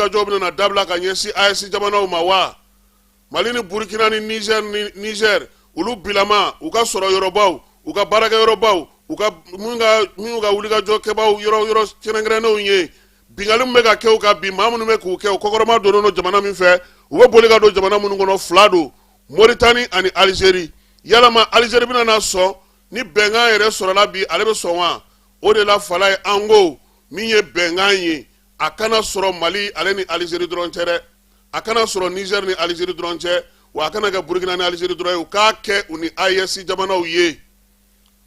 wulikajɔw bɛna na dabila ka ɲɛsin AES jamanaw ma wa? Mali ni Burukina ni Niger ni Niger, olu bilama u ka sɔrɔ yɔrɔbaw, u ka baarakɛ yɔrɔbaw, u ka minnu ka wulikajɔ kɛbaw yɔrɔ yɔrɔ kɛrɛnkɛrɛnnenw ye. Binkanni min bɛ ka kɛ u kan bi, maa minnu bɛ k'u kɛ, u kɔkɔrɔma donnen don jamana min fɛ, u bɛ boli ka don jamana minnu kɔnɔ, fila don, Moritani ani Alizeri. Yalama Alizeri bɛna na sɔn ni bɛnkan yɛrɛ sɔrɔla bi, ale bɛ sɔn wa? O de la Falaye, an ko min ye bɛnkan ye, a kana sɔrɔ Mali ale ni Alizeri dɔrɔn cɛ dɛ, a kana sɔrɔ Niger ni Alizeri dɔrɔn cɛ, wa a kana kɛ Burukina ni Alizeri dɔrɔn ye. U k'a kɛ u ni AES jamanaw ye.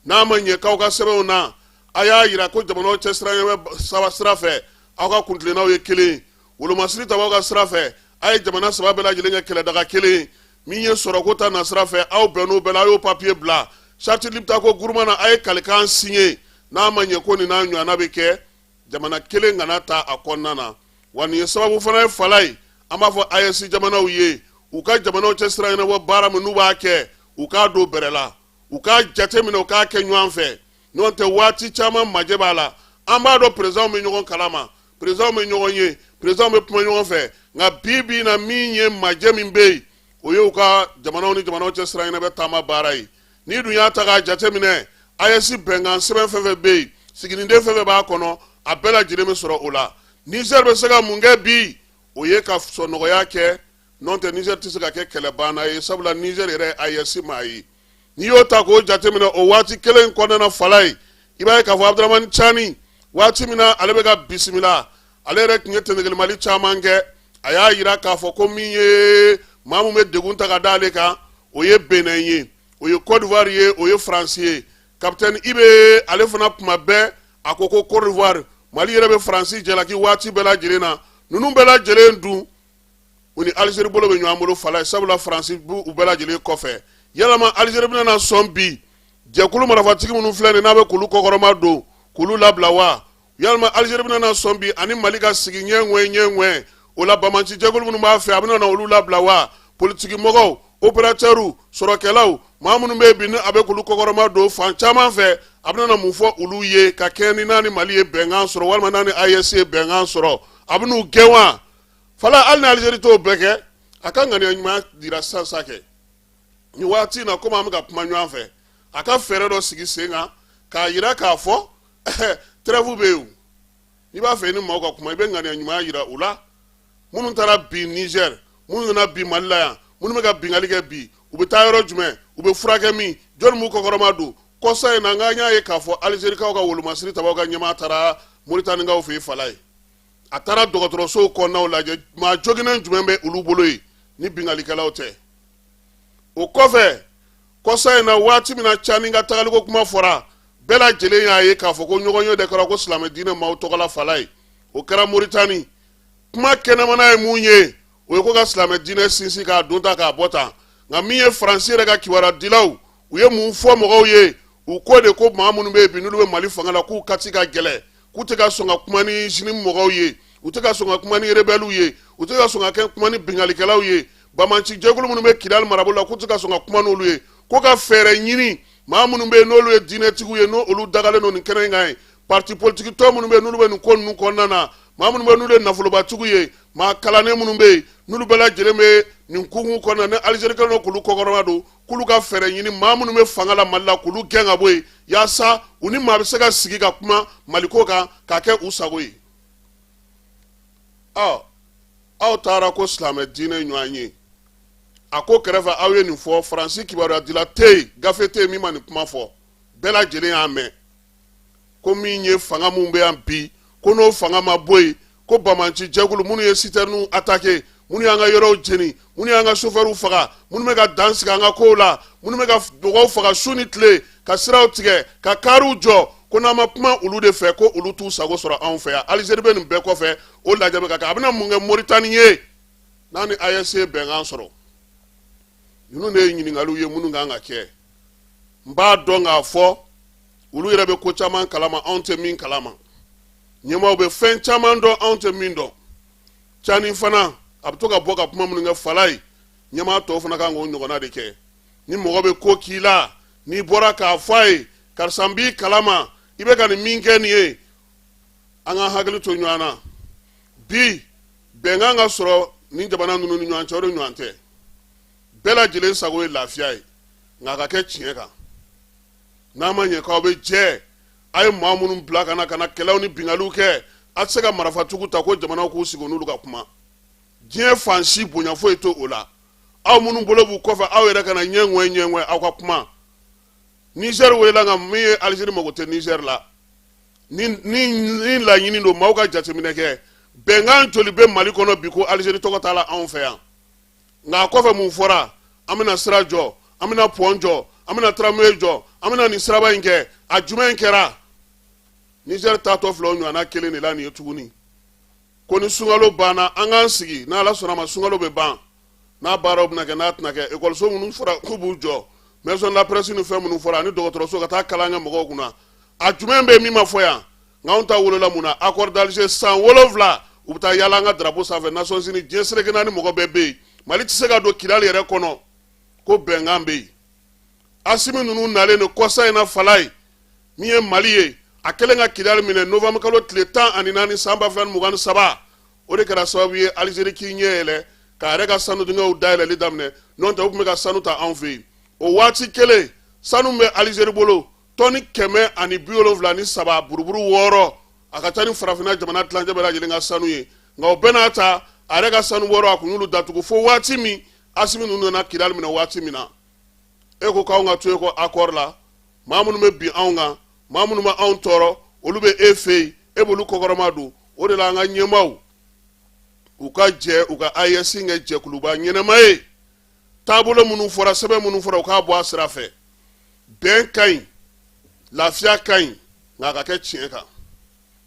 N'a ma ɲɛ k'aw ka sɛbɛnw na, a y'a yira ko jamanaw cɛ sira ɲɛmɛ saba sira fɛ, aw ka kuntilennaw ye kelen, wolomasiri tabaw ka sira fɛ, a ye jamana saba bɛɛ lajɛlen kɛ kɛlɛdaga kelen. Min ye sɔrɔko ta nasira fɛ, aw bɛnn'o bɛɛ la, a y'o papiye bila. Charte Liptako Gourma na, a ye kalikan siɲe. N'a ma ɲɛ ko nin n'a ɲɔgɔnna bɛ kɛ, jamana kelen kana ta a kɔnɔna na. Wa nin ye sababu fana ye Falaye, an b'a fɔ AES jamanaw ye, u ka jamanaw cɛ sira ɲɛnabɔ baara min n'u b'a kɛ, u k'a don bɛrɛ la, u k'a jateminɛ, u k'a kɛ ɲɔgɔn fɛ. N'o tɛ, waati caman majɛ b'a la. An b'a dɔn perezanw bɛ ɲɔgɔn kalama, perezanw bɛ ɲɔgɔn ye, perezanw bɛ kuma ɲɔgɔn fɛ, nka bi bi in na, min ye majɛ min bɛ yen, o ye u ka jamanaw ni jamanaw cɛ sira ɲɛnabɔ taama baara ye. N'i dun y'a ta k'a jateminɛ, AES bɛnkan sɛbɛn fɛn fɛn bɛ yen, siginiden fɛn fɛn b'a kɔnɔ, a bɛɛ lajɛlen bɛ sɔrɔ o la. Niger bɛ se ka mun kɛ bi? O ye ka sɔnɔgɔya kɛ. N'o tɛ, Niger tɛ se ka kɛ kɛlɛbanna ye, sabula Niger yɛrɛ ye AES maa ye. N'i y'o ta k'o jateminɛ, o waati kelen kɔnɔna na, Falaye, i b'a ye k'a fɔ Abudramani Cani, waati min na ale bɛ ka bisimila, ale yɛrɛ tun ye tɛnɛgɛlɛmali caman kɛ. A y'a yira k'a fɔ ko min ye maa min bɛ degun ta ka da ale kan, o ye Benin ye, o ye Côte d'Ivoire ye, o ye Faransi ye. Capitaine IB, ale fana kuma bɛɛ a ko ko Côte d'Ivoire, Mali yɛrɛ bɛ Faransi jalaki waati bɛɛ lajɛlen na. Ninnu bɛɛ lajɛlen dun, u ni Alizeri bolo bɛ ɲɔgɔn bolo, Falaye, sabula Faransi b'u bɛɛ lajɛlen kɔfɛ. Yalama Alizeri bɛna na sɔn bi jɛkulu marifatigi minnu filɛ nin n'a bɛ k'olu kɔkɔrɔma don, k'olu labila wa? Yalama Alizeri bɛna na sɔn bi ani Mali ka sigi ɲɛ ŋwɛ ɲɛ ŋwɛ o la, banbaanci jɛkulu minnu b'a fɛ, a bɛna na olu labila wa? Politiki mɔgɔw, operatɛriw, sɔrɔkɛlaw, maa minnu bɛ bi ni a bɛ k'olu kɔkɔrɔma don fan caman fɛ, a bɛna na mun fɔ olu ye ka kɛɲɛ ni n'a ni Mali ye bɛnkan sɔrɔ, walima n'a ni AES ye bɛnkan sɔrɔ? A bɛn'u gɛn wa? Fala, hali ni Alizeri t'o bɛɛ kɛ, a ka ŋaniya ɲuman dira sisan sa kɛ nin waati in na, komi an bɛ ka kuma ɲɔgɔn fɛ, a ka fɛɛrɛ dɔ sigi sen kan k'a yira k'a fɔ trêve bɛ yen. N'i b'a fɛ i ni maaw ka kuma, i bɛ ŋaniya ɲuman yira u la. Minnu taara bi Niger, minnu nana bi Mali la yan, minnu bɛ ka binkanni kɛ bi, u bɛ taa yɔrɔ jumɛn? U bɛ furakɛ min? Jɔnni b'u kɔkɔrɔma don? Kɔsa in na, n y'a ye k'a fɔ Alizerikaw ka wolomasiri tabaw ka ɲɛmaa taara Moritanikaw fɛ yen, Falaye. A taara dɔgɔtɔrɔsow kɔnɔnaw lajɛ, maa joginnen jumɛn bɛ olu bolo yen ni binkannikɛlaw tɛ? O kɔfɛ, kɔsa in na, waati min na Cani ka tagaliko kuma fɔra, bɛɛ lajɛlen y'a ye k'a fɔ ko ɲɔgɔnye de kɛra ko silamɛ diinɛ maaw tɔgɔ la, Falaye, o kɛra Moritani. Kuma kɛnɛmana ye mun ye? O ye ko ka silamɛ diinɛ sinsin, k'a don ta k'a bɔ tan. Nka min ye Faransi yɛrɛ ka kibaruya dilaw, u ye mun fɔ mɔgɔw ye? U ko de ko maa minnu bɛ yen bi, n'olu bɛ Mali fanga la, k'u kati ka gɛlɛn, k'u tɛ ka sɔn ka kuma ni JNIM mɔgɔw ye, u tɛ ka sɔn ka kuma ni rebɛliw ye, u tɛ ka sɔn ka kɛ kuma ni binkannikɛlaw ye, banbaanci jɛkulu minnu bɛ Kidali marabolo la, k'u tɛ ka sɔn ka kuma n'olu ye, ko ka fɛɛrɛ ɲini maa minnu bɛ yen n'olu ye diinɛtigiw ye, n'olu dagalen don nin kɛnɛ in kan ye, parti politique tɔn minnu bɛ yen n'olu bɛ nin ko ninnu kɔnɔna na, maa minnu bɛ yen n'olu ye nafolobatigiw ye, maa kalannen minnu bɛ yen, n'olu bɛɛ lajɛlen bɛ nin kunkun kɔnɔna ni Alizeri kɛlen don k'olu kɔkɔrɔma don, k'olu ka fɛɛrɛ ɲini maa minnu bɛ fanga la Mali la, k'olu gɛn ka bɔ yen, yaasa u ni maa bɛ se ka sigi ka kuma Maliko kan k'a kɛ u sago ye. Ɔ, aw taara ko silamɛ diinɛ ɲɔgɔn ye a ko kɛrɛfɛ, aw ye nin fɔ. Faransi kibaruyadila tɛ yen, gafe tɛ yen min ma nin kuma fɔ. Bɛɛ lajɛlen y'a mɛn ko min ye fanga min bɛ yan bi, ko n'o fanga ma bɔ yen, ko banbaanci jɛkulu minnu ye sitɛrininw atake, minnu y'an ka yɔrɔw jeni, minnu y'an ka sofɛriw faga, minnu bɛ ka dan sigi an ka kow la, minnu bɛ ka mɔgɔw faga su ni tile, ka siraw tigɛ, ka kariw jɔ, ko n'an ma kuma olu de fɛ, ko olu t'u sago sɔrɔ anw fɛ yan. Alizeri bɛ nin bɛɛ kɔfɛ, o lajɛ bɛ ka kɛ. A bɛna mun kɛ Moritani ye n'a ni AES ye bɛnkan sɔrɔ? Ninnu de ye ɲininkaliw ye minnu kan ka kɛ. N b'a dɔn k'a fɔ olu yɛrɛ bɛ ko caman kalama anw tɛ min kalama. Ɲɛmaaw bɛ fɛn caman dɔn anw tɛ min dɔn. Cani fana, a bɛ to ka bɔ ka kuma minnu kɛ, Falaye, ɲɛmaa tɔw fana kan k'o ɲɔgɔnna de kɛ. Ni mɔgɔ bɛ ko k'i la, n'i bɔra k'a fɔ a ye karisa, n b'i kalama, i bɛ ka nin min kɛ nin ye. An ka hakili to ɲɔgɔn na bi. Bɛnkan ka sɔrɔ ni jamana ninnu ni ɲɔgɔn cɛ, o de ɲɔgɔn tɛ. Bɛɛ lajɛlen sago ye lafiya ye, nka a ka kɛ tiɲɛ kan. N'a ma ɲɛ k'aw bɛ jɛ, a ye maa minnu bila ka na ka na kɛlɛw ni binkaliw kɛ, a tɛ se ka marafatigiw ta ko jamanaw k'u sigi n'olu ka kuma. Diɲɛ fan si bonya foyi t'o o la. Aw minnu bolo b'u kɔfɛ, aw yɛrɛ kana ɲɛ ŋɔɛ ɲɛ ŋɔɛ aw ka kuma. Niger welela, nka min ye Algérie mago tɛ Niger la. Ni laɲini don, maaw ka jateminɛ kɛ. Bɛnkan joli bɛ Mali kɔnɔ bi ko Algérie tɔgɔ t'a la anw fɛ yan? Nka a kɔfɛ mun fɔra? An bɛna sira jɔ, an bɛna pont jɔ, an bɛna tramway jɔ, an bɛna nin siraba in kɛ. A jumɛn kɛra? Niger taatɔ filɛ o ɲɔgɔnna kelen de la nin ye tuguni, ko ni sunkalo banna, an k'an sigi. N'Ala sɔnna ma, sunkalo bɛ ban, n'a baaraw bɛna kɛ, n'a tɛna kɛ. Ekɔliso minnu fɔra k'u b'u jɔ, maison de la presse ni fɛn minnu fɔra, ani dɔgɔtɔrɔso ka taa kalan kɛ mɔgɔw kunna, a jumɛn bɛ min ma fɔ yan? Nka anw ta wolola mun na? Accord d'Alger, san 7 u bɛ taa yaala an ka drapeau sanfɛ Nations Unies, diɲɛ seleke naani mɔgɔ bɛɛ bɛ yen. Mali tɛ se ka don Kidali yɛrɛ kɔnɔ ko bɛnkan bɛ yen. Asimi ninnu nalen de kɔsa in na, Falaye, min ye Mali ye, a kɛlen ka Kidali minɛ novembre kalo tile 14 san 2023, o de kɛra sababu ye Algérie k'i ɲɛ yɛlɛ k'a yɛrɛ ka sanudingɛw dayɛlɛli daminɛ. N'o tɛ, u tun bɛ ka sanu ta anw fɛ yen. O waati kelen, sanu bɛ Algérie bolo tɔni 173 buruburu 6, a ka ca ni farafinna jamana tilancɛ bɛɛ lajɛlen ka sanu ye. Nka o bɛɛ n'a ta, a yɛrɛ ka sanu bɔyɔrɔ, a kun y'olu datugu fo waati min Asimi ninnu nana Kidali minɛ. Waati min na e ko k'anw ka to e kɔ accord la, maa minnu bɛ bin anw kan, maa minnu bɛ anw tɔɔrɔ, olu bɛ e fɛ yen, e b'olu kɔkɔrɔma don. O de la, an ka ɲɛmaaw, u ka jɛ u ka AES kɛ jɛkuluba ɲɛnama ye. Taabolo minnu fɔra, sɛbɛn minnu fɔra, u k'a bɔ a sira fɛ. Bɛn ka ɲi, lafiya ka ɲi, nka a ka kɛ tiɲɛ kan.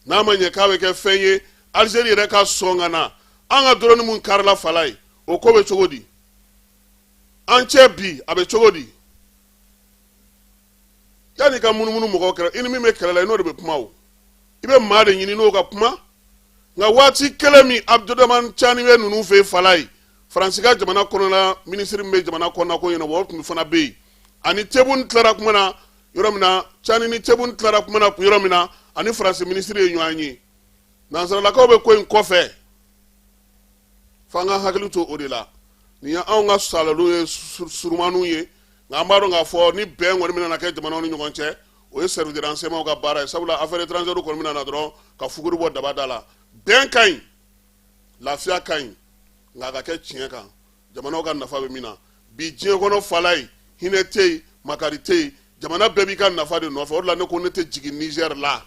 N'a ma ɲɛ k'a bɛ kɛ fɛn ye, Algérie yɛrɛ ka sɔn ka na an ka drone min karila Falaye, o ko bɛ cogo di? An cɛ bi, a bɛ cogo di? Yanni ka munumunu mɔgɔw kɛrɛ, i ni min bɛ kɛlɛ la, i n'o de bɛ kuma. O i bɛ maa de ɲini n'o ka kuma. Nka waati kelen min Abdramane Tiani bɛ ninnu fɛ Falaye, Faransi ka jamana kɔnɔna minisiri min bɛ jamana kɔnɔna ko ɲɛnabɔ, o tun fana bɛ yen. Ani Tebboune tilara kuma na yɔrɔ min na, Tiani ni Tebboune tilara kuma na yɔrɔ min na, ani Faransi minisiri ye ɲɔgɔn ye. Nansaralakaw bɛ ko in kɔfɛ, f'an ka hakili to o de la. Nin ye anw ka salaliw ye, surumaniw ye. Nka an b'a dɔn k'a fɔ ni bɛn kɔni bɛna kɛ jamanaw ni ɲɔgɔn cɛ, o ye service de renseignement ka baara ye, sabula affaires étrangères kɔni bɛna na dɔrɔn ka fuguri bɔ daba da la. Bɛn ka ɲi, lafiya ka ɲi, nka a ka kɛ tiɲɛ kan, jamanaw ka nafa bɛ min na. Bi diɲɛ kɔnɔ, Falaye, hinɛ tɛ yen, makari tɛ yen, jamana bɛɛ b'i ka nafa de nɔfɛ. O de la ne ko ne tɛ jigin Niger la.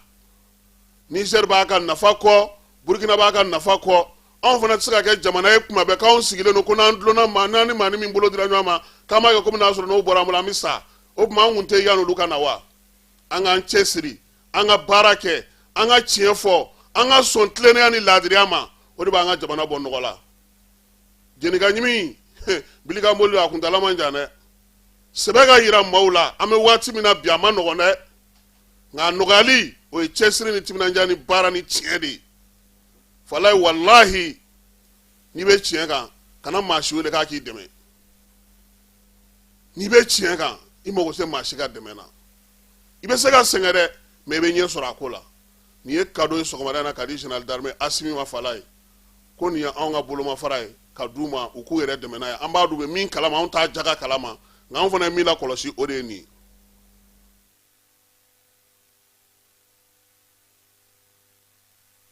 Niger b'a ka nafa kɔ, Burkina b'a ka nafa kɔ. Anw fana tɛ se ka kɛ jamana ye kuma bɛɛ k'anw sigilen don ko n'an dulonna maa, n'an ni maa ni min bolo dira ɲɔgɔn ma, k'an b'a kɛ komi n'a sɔrɔ n'o bɔra an bolo, an bɛ sa. O tuma an kun tɛ yan olu ka na wa? An k'an cɛsiri, an ka baara kɛ, an ka tiɲɛ fɔ, an ka sɔn tilennenya ni laadiriya ma. O de b'an ka jamana bɔ nɔgɔ la. Jenika ɲimi bilikan boli, a kuntala man jan dɛ. Sɛbɛ ka yira maaw la, an bɛ waati min na bi, a ma nɔgɔn dɛ, nka a nɔgɔyali, o ye cɛsiri ni timinandiya ni baara ni tiɲɛ de ye. Falaye, walahi, n'i bɛ tiɲɛ kan, kana maa si wele k'a k'i dɛmɛ. N'i bɛ tiɲɛ kan, i mago tɛ maa si ka dɛmɛ na. I bɛ se ka sɛgɛn dɛ, mais i bɛ ɲɛ sɔrɔ a ko la. Nin ye cadeau ye sɔgɔmada in na ka di général d'armée Asimi ma. Falaye ko nin ye anw ka bolomafara ye ka d'u ma, u k'u yɛrɛ dɛmɛ n'a ye. An b'a dun bɛ min kalama, anw t'a jaga kalama, nka anw fana ye min lakɔlɔsi, o de ye nin ye.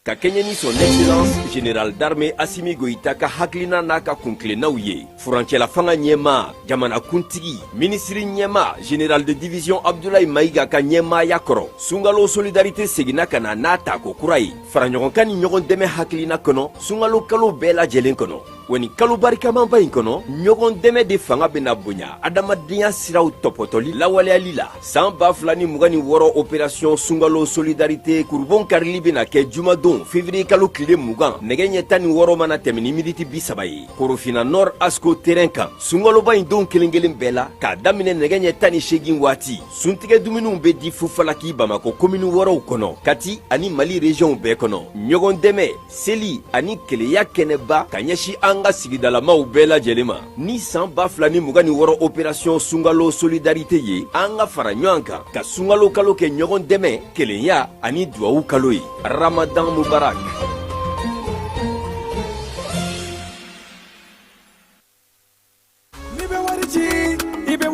Ka kɛɲɛ ni Son Excellence Général d'Armée Assimi Goïta ka hakilina n'a ka kuntilennaw ye, furancɛla fanga ɲɛmaa, jamanakuntigi, minisiri ɲɛmaa, Général de Division Abdoulaye Maïga ka ɲɛmaaya kɔrɔ, Sunkalo Solidarité seginna ka na n'a tako kura ye, faraɲɔgɔnkan ni ɲɔgɔn dɛmɛ hakilina kɔnɔ, sunkalo kalo bɛɛ lajɛlen kɔnɔ. Wa nin kalo barikamaba in kɔnɔ, ɲɔgɔn dɛmɛ de fanga bɛna bonya adamadenya siraw tɔpɔtɔli lawaleyali la. San 2026 opération Sunkalo Solidarité kurubon karili bɛna kɛ jumadon février kalo tile 20, nɛgɛ ɲɛ 16 mana tɛmɛ ni miniti 30 ye, Korofina Nord ASCO terrain kan. Sunkaloba in don kelen kelen bɛɛ la, k'a daminɛ nɛgɛ ɲɛ 18 waati, suntigɛ dumuniw bɛ di fufalaki Bamakɔ komini wɔɔrɔw kɔnɔ, Kati ani Mali régionw bɛɛ kɔnɔ. Ɲɔgɔn dɛmɛ, seli ani keleya kɛnɛba ka ɲɛsin an ka sigidalamaw bɛɛ lajɛlen ma. Ni san 2026 opération Sunkalo Solidarité ye, an ka fara ɲɔgɔn kan ka sunkalo kalo kɛ ɲɔgɔn dɛmɛ, kelenya ani duwawu kalo ye. Ramadan Mubarak.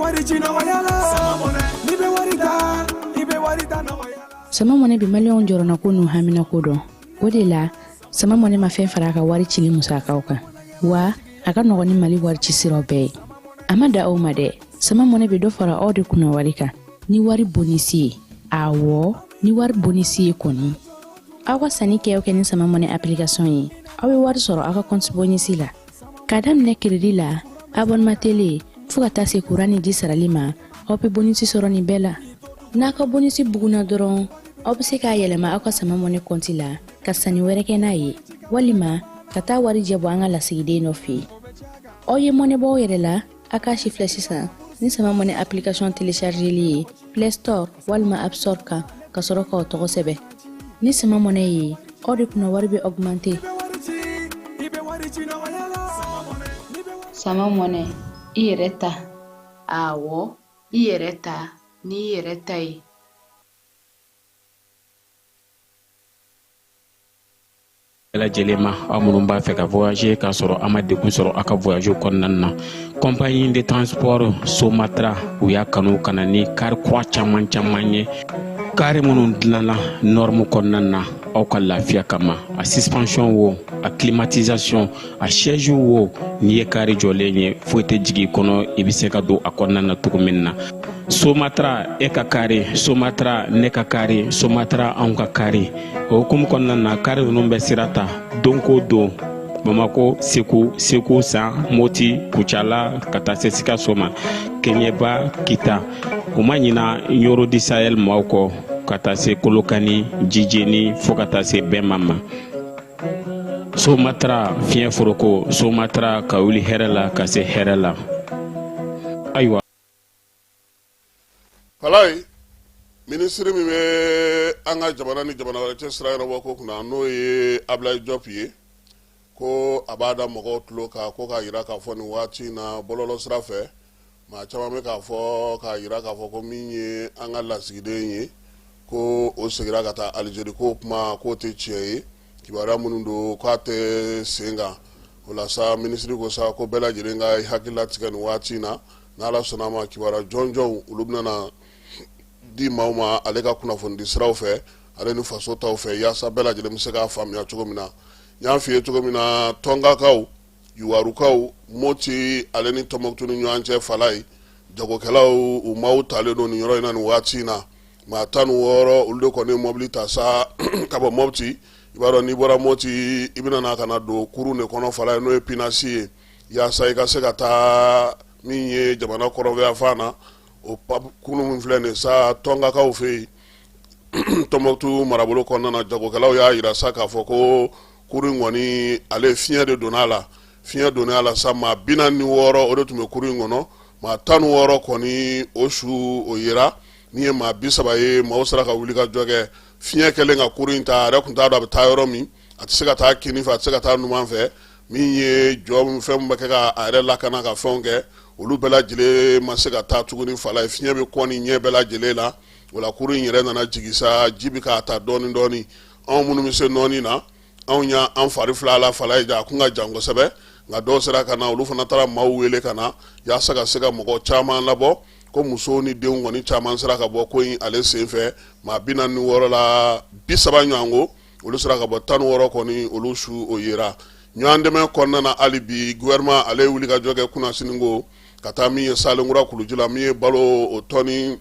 wari ci nɔgɔya la. N'i bɛ wari ta, i bɛ wari ta nɔgɔya la. Sama Mɔnɛ bɛ maliyɛnw jɔrɔnako n'u haminako dɔn. O de la, Sama Mɔnɛ ma fɛn fara a ka wari cili musakaw kan, wa a ka nɔgɔn ni Mali wari ci siraw bɛɛ ye. A ma dan o ma dɛ, Sama Mɔnɛ bɛ dɔ fara aw de kunna wari kan ni wari bonisi ye. Awɔ, ni wari bonisi ye kɔni. Aw ka sanni kɛ o kɛ ni Sama Mɔnɛ application ye, aw bɛ wari sɔrɔ aw ka compte bonisi la. K'a daminɛ crédit la, abonnement télé, fo ka taa se kuran ni ji sarali ma, aw bɛ bonisi sɔrɔ nin bɛɛ la. N'a ka bonisi bugunna dɔrɔn, aw bɛ se k'a yɛlɛma aw ka Sama Mɔnɛ kɔnti la ka sanni wɛrɛ kɛ n'a ye, walima ka taa warijɛ bɔ an ka lasigiden dɔ fɛ yen. Aw ye mɔnɛ bɔ aw yɛrɛ la, a k'a si filɛ sisan ni Sama Mɔnɛ application téléchargeli ye Play Store walima App Store kan, ka sɔrɔ k'aw tɔgɔ sɛbɛn. Ni Sama Mɔnɛ ye, aw de kunna wari bɛ augmenter. Sama Mɔnɛ, i yɛrɛ ta. Awɔ, i yɛrɛ ta n'i yɛrɛ ta ye. Bɛɛ lajɛlen ma, aw minnu b'a fɛ ka voyager k'a sɔrɔ a ma degun sɔrɔ aw ka voyage kɔnɔna na, compagnie de transport Somatra, u y'a kanu ka na ni kari kura caman caman ye, kari minnu dilanna norme kɔnɔna na aw ka lafiya kama. A suspension wo, a climatisation, a siège wo, n'i ye kari jɔlen ye, foyi tɛ jigin i kɔnɔ, i bɛ se ka don a kɔnɔna na cogo min na. Somatra, e ka kari, Somatra, ne ka kari, Somatra, anw ka kari. O hukumu kɔnɔna na, kari ninnu bɛ sira ta don ko don Bamako, Segu, Segu San, Moti, Kucala, ka taa se Sikaso ma, Keɲeba, Kita. U ma ɲina Ɲoro du Sahel maaw kɔ, ka taa se Kolokani, Jijeni, fo ka taa se Bɛma ma. Somatra, fiɲɛ foroko, Somatra, ka wuli hɛrɛ la ka se hɛrɛ la. Ayiwa. Falayi, minisiri min bɛ an ka jamana ni jamana wɛrɛ cɛ sira ɲɛnabɔ ko kunna, n'o ye Ablaye Diop ye, ko a b'a da mɔgɔw tulo kan ko k'a jira k'a fɔ nin waati in na, bɔlɔlɔ sira fɛ, maa caman bɛ k'a fɔ k'a jira k'a fɔ ko min ye an ka lasigiden ye, ko o segira ka taa Alizeri, k'o kuma k'o tɛ tiɲɛ ye. Kibaruya minnu don, k'a tɛ sen kan. O la sa, minisiri ko sa ko bɛɛ lajɛlen ka hakili latigɛ nin waati in na, n'Ala sɔnna a ma, kibaruya jɔnjɔnw olu bɛna na di maaw ma ale ka kunnafonidi siraw fɛ, ale ni faso taw fɛ, yaasa bɛɛ lajɛlen bɛ se k'a faamuya cogo min na. N y'a f'i ye cogo min na, Tɔnkakaw, Yuwarukaw, Moti ale ni Tɔnbɔkutu ni ɲɔgɔn cɛ, Falayi, jagokɛlaw, u maaw talen don nin yɔrɔ in na nin waati in na. Maa 16, olu de kɔni ye mɔbili ta sa ka bɔ Mɔpti. I b'a dɔn, n'i bɔra Mɔti, i bɛna na ka na don kurun de kɔnɔ, Falayi, n'o ye pinasi ye, yaasa i ka se ka taa min ye jamana kɔrɔnfɛyanfan na. O kurun min filɛ nin sa, Tɔnkakaw fɛ yen, Tɔnbɔkutu marabolo kɔnɔna na, jagokɛlaw y'a jira sa k'a fɔ ko kurun in kɔni, ale fiɲɛ de donna a la. Fiɲɛ donna a la sa, maa 46 o de tun bɛ kurun in kɔnɔ. Maa 16 kɔni, o su o yera. Min ye maa 30 ye, maaw sera ka wuli ka jɔ kɛ. Fiɲɛ kɛlen ka kurun in ta, a yɛrɛ tun t'a dɔn a bɛ taa yɔrɔ min. A tɛ se ka taa kinin fɛ, a tɛ se ka taa numan fɛ. Min ye jɔ fɛn min bɛ kɛ ka a yɛrɛ lakana ka fɛnw kɛ, olu bɛɛ lajɛlen ma se ka taa tuguni. Falayi, fiɲɛ bɛ kɔ ni ɲɛ bɛɛ lajɛlen la. O la, kurun in yɛrɛ nana jigin sa, ji bɛ k'a ta dɔɔnin dɔɔnin. Anw minnu bɛ se nɔɔni na, anw y'an fari fila a la. Falayi, a kun ka jan kosɛbɛ, nka dɔw sera ka na, olu fana taara maaw wele ka na yaasa ka se ka mɔgɔ caman labɔ, ko musow ni denw kɔni caman sera ka bɔ ko in ale senfɛ. Maa 46 la, 30 ɲɔgɔn ko olu sera ka bɔ, 16 kɔni, olu su o yera. Ɲɔgɔn dɛmɛ kɔnɔna na hali bi, gouvernement ale ye wuli ka jɔ kɛ kunasini ko ka taa min ye Salenkura kuluji la, min ye balo o tɔni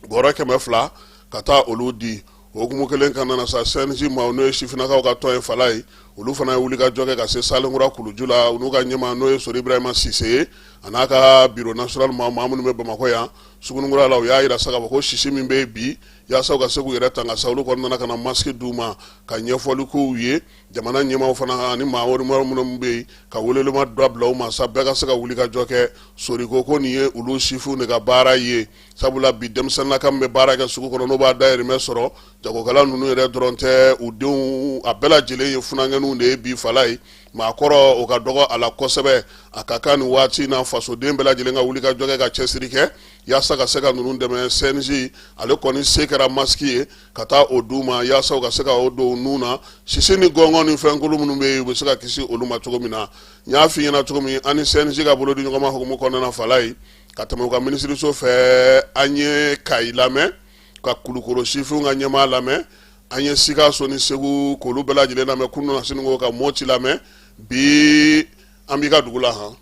bɔrɔ 200, ka taa olu di. O hukumu kelen kɔnɔna na sa, CNJ maaw, n'o ye sifinnakaw ka tɔn ye, Falayi, olu fana ye wuli ka jɔ kɛ ka se Salenkura kuluju la, u n'u ka ɲɛmaa, n'o ye Sori Ibrahima Sise ye, a n'a ka bureau national maa minnu bɛ Bamakɔ yan Suguninkura la. U y'a jira sa k'a fɔ ko sisi min bɛ yen bi, yaasa u ka se k'u yɛrɛ tanga sa, olu kɔni nana ka na masque d'u ma ka ɲɛfɔli k'u ye. Jamana ɲɛmaaw fana ani maa wɛrɛ minnu bɛ yen, ka welelema dɔ bila u ma sa, bɛɛ ka se ka wuli ka jɔ kɛ. Sori ko nin ye olu sifinw de ka baara ye, sabula bi denmisɛnninlaka min bɛ baara kɛ sugu kɔnɔ, n'o b'a dayirimɛ sɔrɔ, jagokɛla ninnu yɛrɛ dɔrɔn tɛ, u denw a bɛɛ lajɛlen ye funankɛninw de ye bi. Falayi, maakɔrɔ o ka dɔgɔ a la kosɛbɛ. A ka kan nin waati in na, fasoden bɛɛ lajɛlen ka wuli ka jɔ kɛ ka cɛsiri kɛ yaasa ka se ka ninnu dɛmɛ. CNJ ale kɔni se kɛra masque ye ka taa o d'u ma, yaasa u ka se ka o don nun na, sisi ni gɔngɔn ni fɛnkolo minnu bɛ yen, u bɛ se ka kisi olu ma cogo min na. N y'a f'i ɲɛna cogo min, an ni CNJ ka bolodi ɲɔgɔnma hukumu kɔnɔna na, Falayi. Ka tɛmɛ u ka minisiriso fɛ, an ye Kayi lamɛn, ka Kulukoro sifinw ka ɲɛmaa lamɛn, an ye Sikaso ni Segu k'olu bɛɛ lajɛlen lamɛn kunun na sini ko ka Moti lamɛn. Bi an b'i ka dugu la han,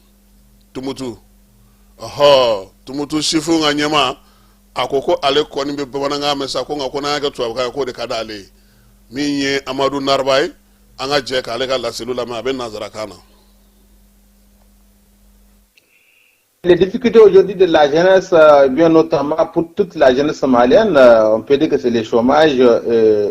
Tumutu. Ɔhɔ, Tumutu sifinw ka ɲɛmaa a ko ko ale kɔni bɛ bamanankan mɛn sa, ko nka ko n'an y'a kɛ tubabukan ye k'o de ka d'ale ye. Min ye Amadu Nariba ye, an ka jɛ k'ale ka laseliw lamɛn, a bɛ nanzarakan na. Les difficultés aujourd'hui de la jeunesse, bien notamment pour toute la jeunesse malienne, on peut dire que c'est le chômage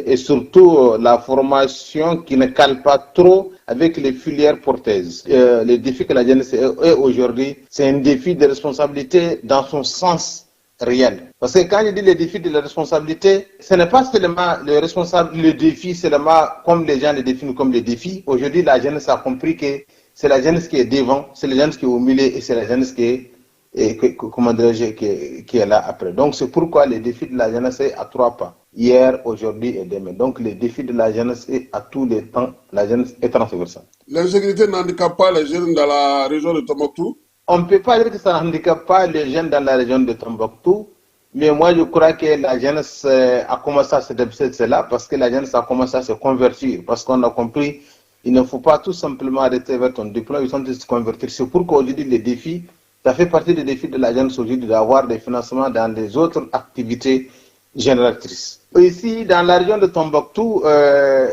et surtout la formation qui ne cale pas trop avec les filières porteuses. Le défi que la jeunesse est aujourd'hui, c'est un défi de responsabilité dans son sens réel. Parce que quand je dis le défi de la responsabilité, ce n'est pas seulement le responsable, le défi seulement comme les gens le définissent comme le défi. Aujourd'hui, la jeunesse a compris que c'est la jeunesse qui est devant, c'est la jeunesse qui est au milieu et c'est la jeunesse qui est, et comment dirais-je, qui est là après. Donc c'est pourquoi le défi de la jeunesse est à trois pas. Hier, aujourd'hui et demain. Donc le défi de la jeunesse est à tous les temps, la jeunesse est transversale. L'insécurité n'handicape pas les jeunes dans la région de Tombouctou? On ne peut pas dire que ça n'handicape pas les jeunes dans la région de Tombouctou, mais moi je crois que la jeunesse a commencé à se déplacer de cela parce que la jeunesse a commencé à se convertir, parce qu'on a compris il ne faut pas tout simplement arrêter vers ton diplôme, ils sont de se convertir. C'est pourquoi aujourd'hui les défis, ça fait partie des défis de la jeunesse aujourd'hui d'avoir des financements dans les autres activités génératrices. Ici, dans la région de Tombouctou,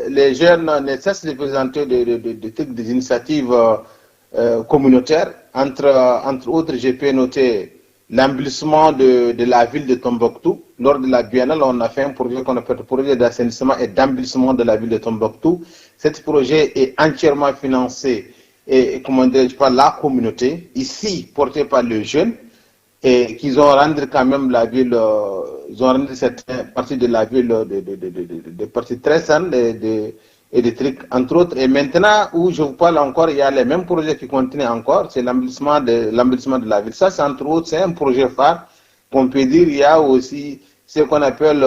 les jeunes ne cessent de présenter des initiatives communautaires. Entre autres, j'ai pu noter l'embellissement de la ville de Tombouctou. Lors de la biennale, on a fait un projet qu'on appelle le projet d'assainissement et d'embellissement de la ville de Tombouctou. Ce projet est entièrement financé et, comment dirais-je, par la communauté, ici porté par les jeunes, et qu'ils ont rendu quand même la ville, ils ont rendu cette partie de la ville de partie très saine et des trucs, entre autres. Et maintenant, où je vous parle encore, il y a les mêmes projets qui continuent encore, c'est l'embellissement de la ville. Ça, c'est entre autres, c'est un projet phare qu'on peut dire. Il y a aussi ce qu'on appelle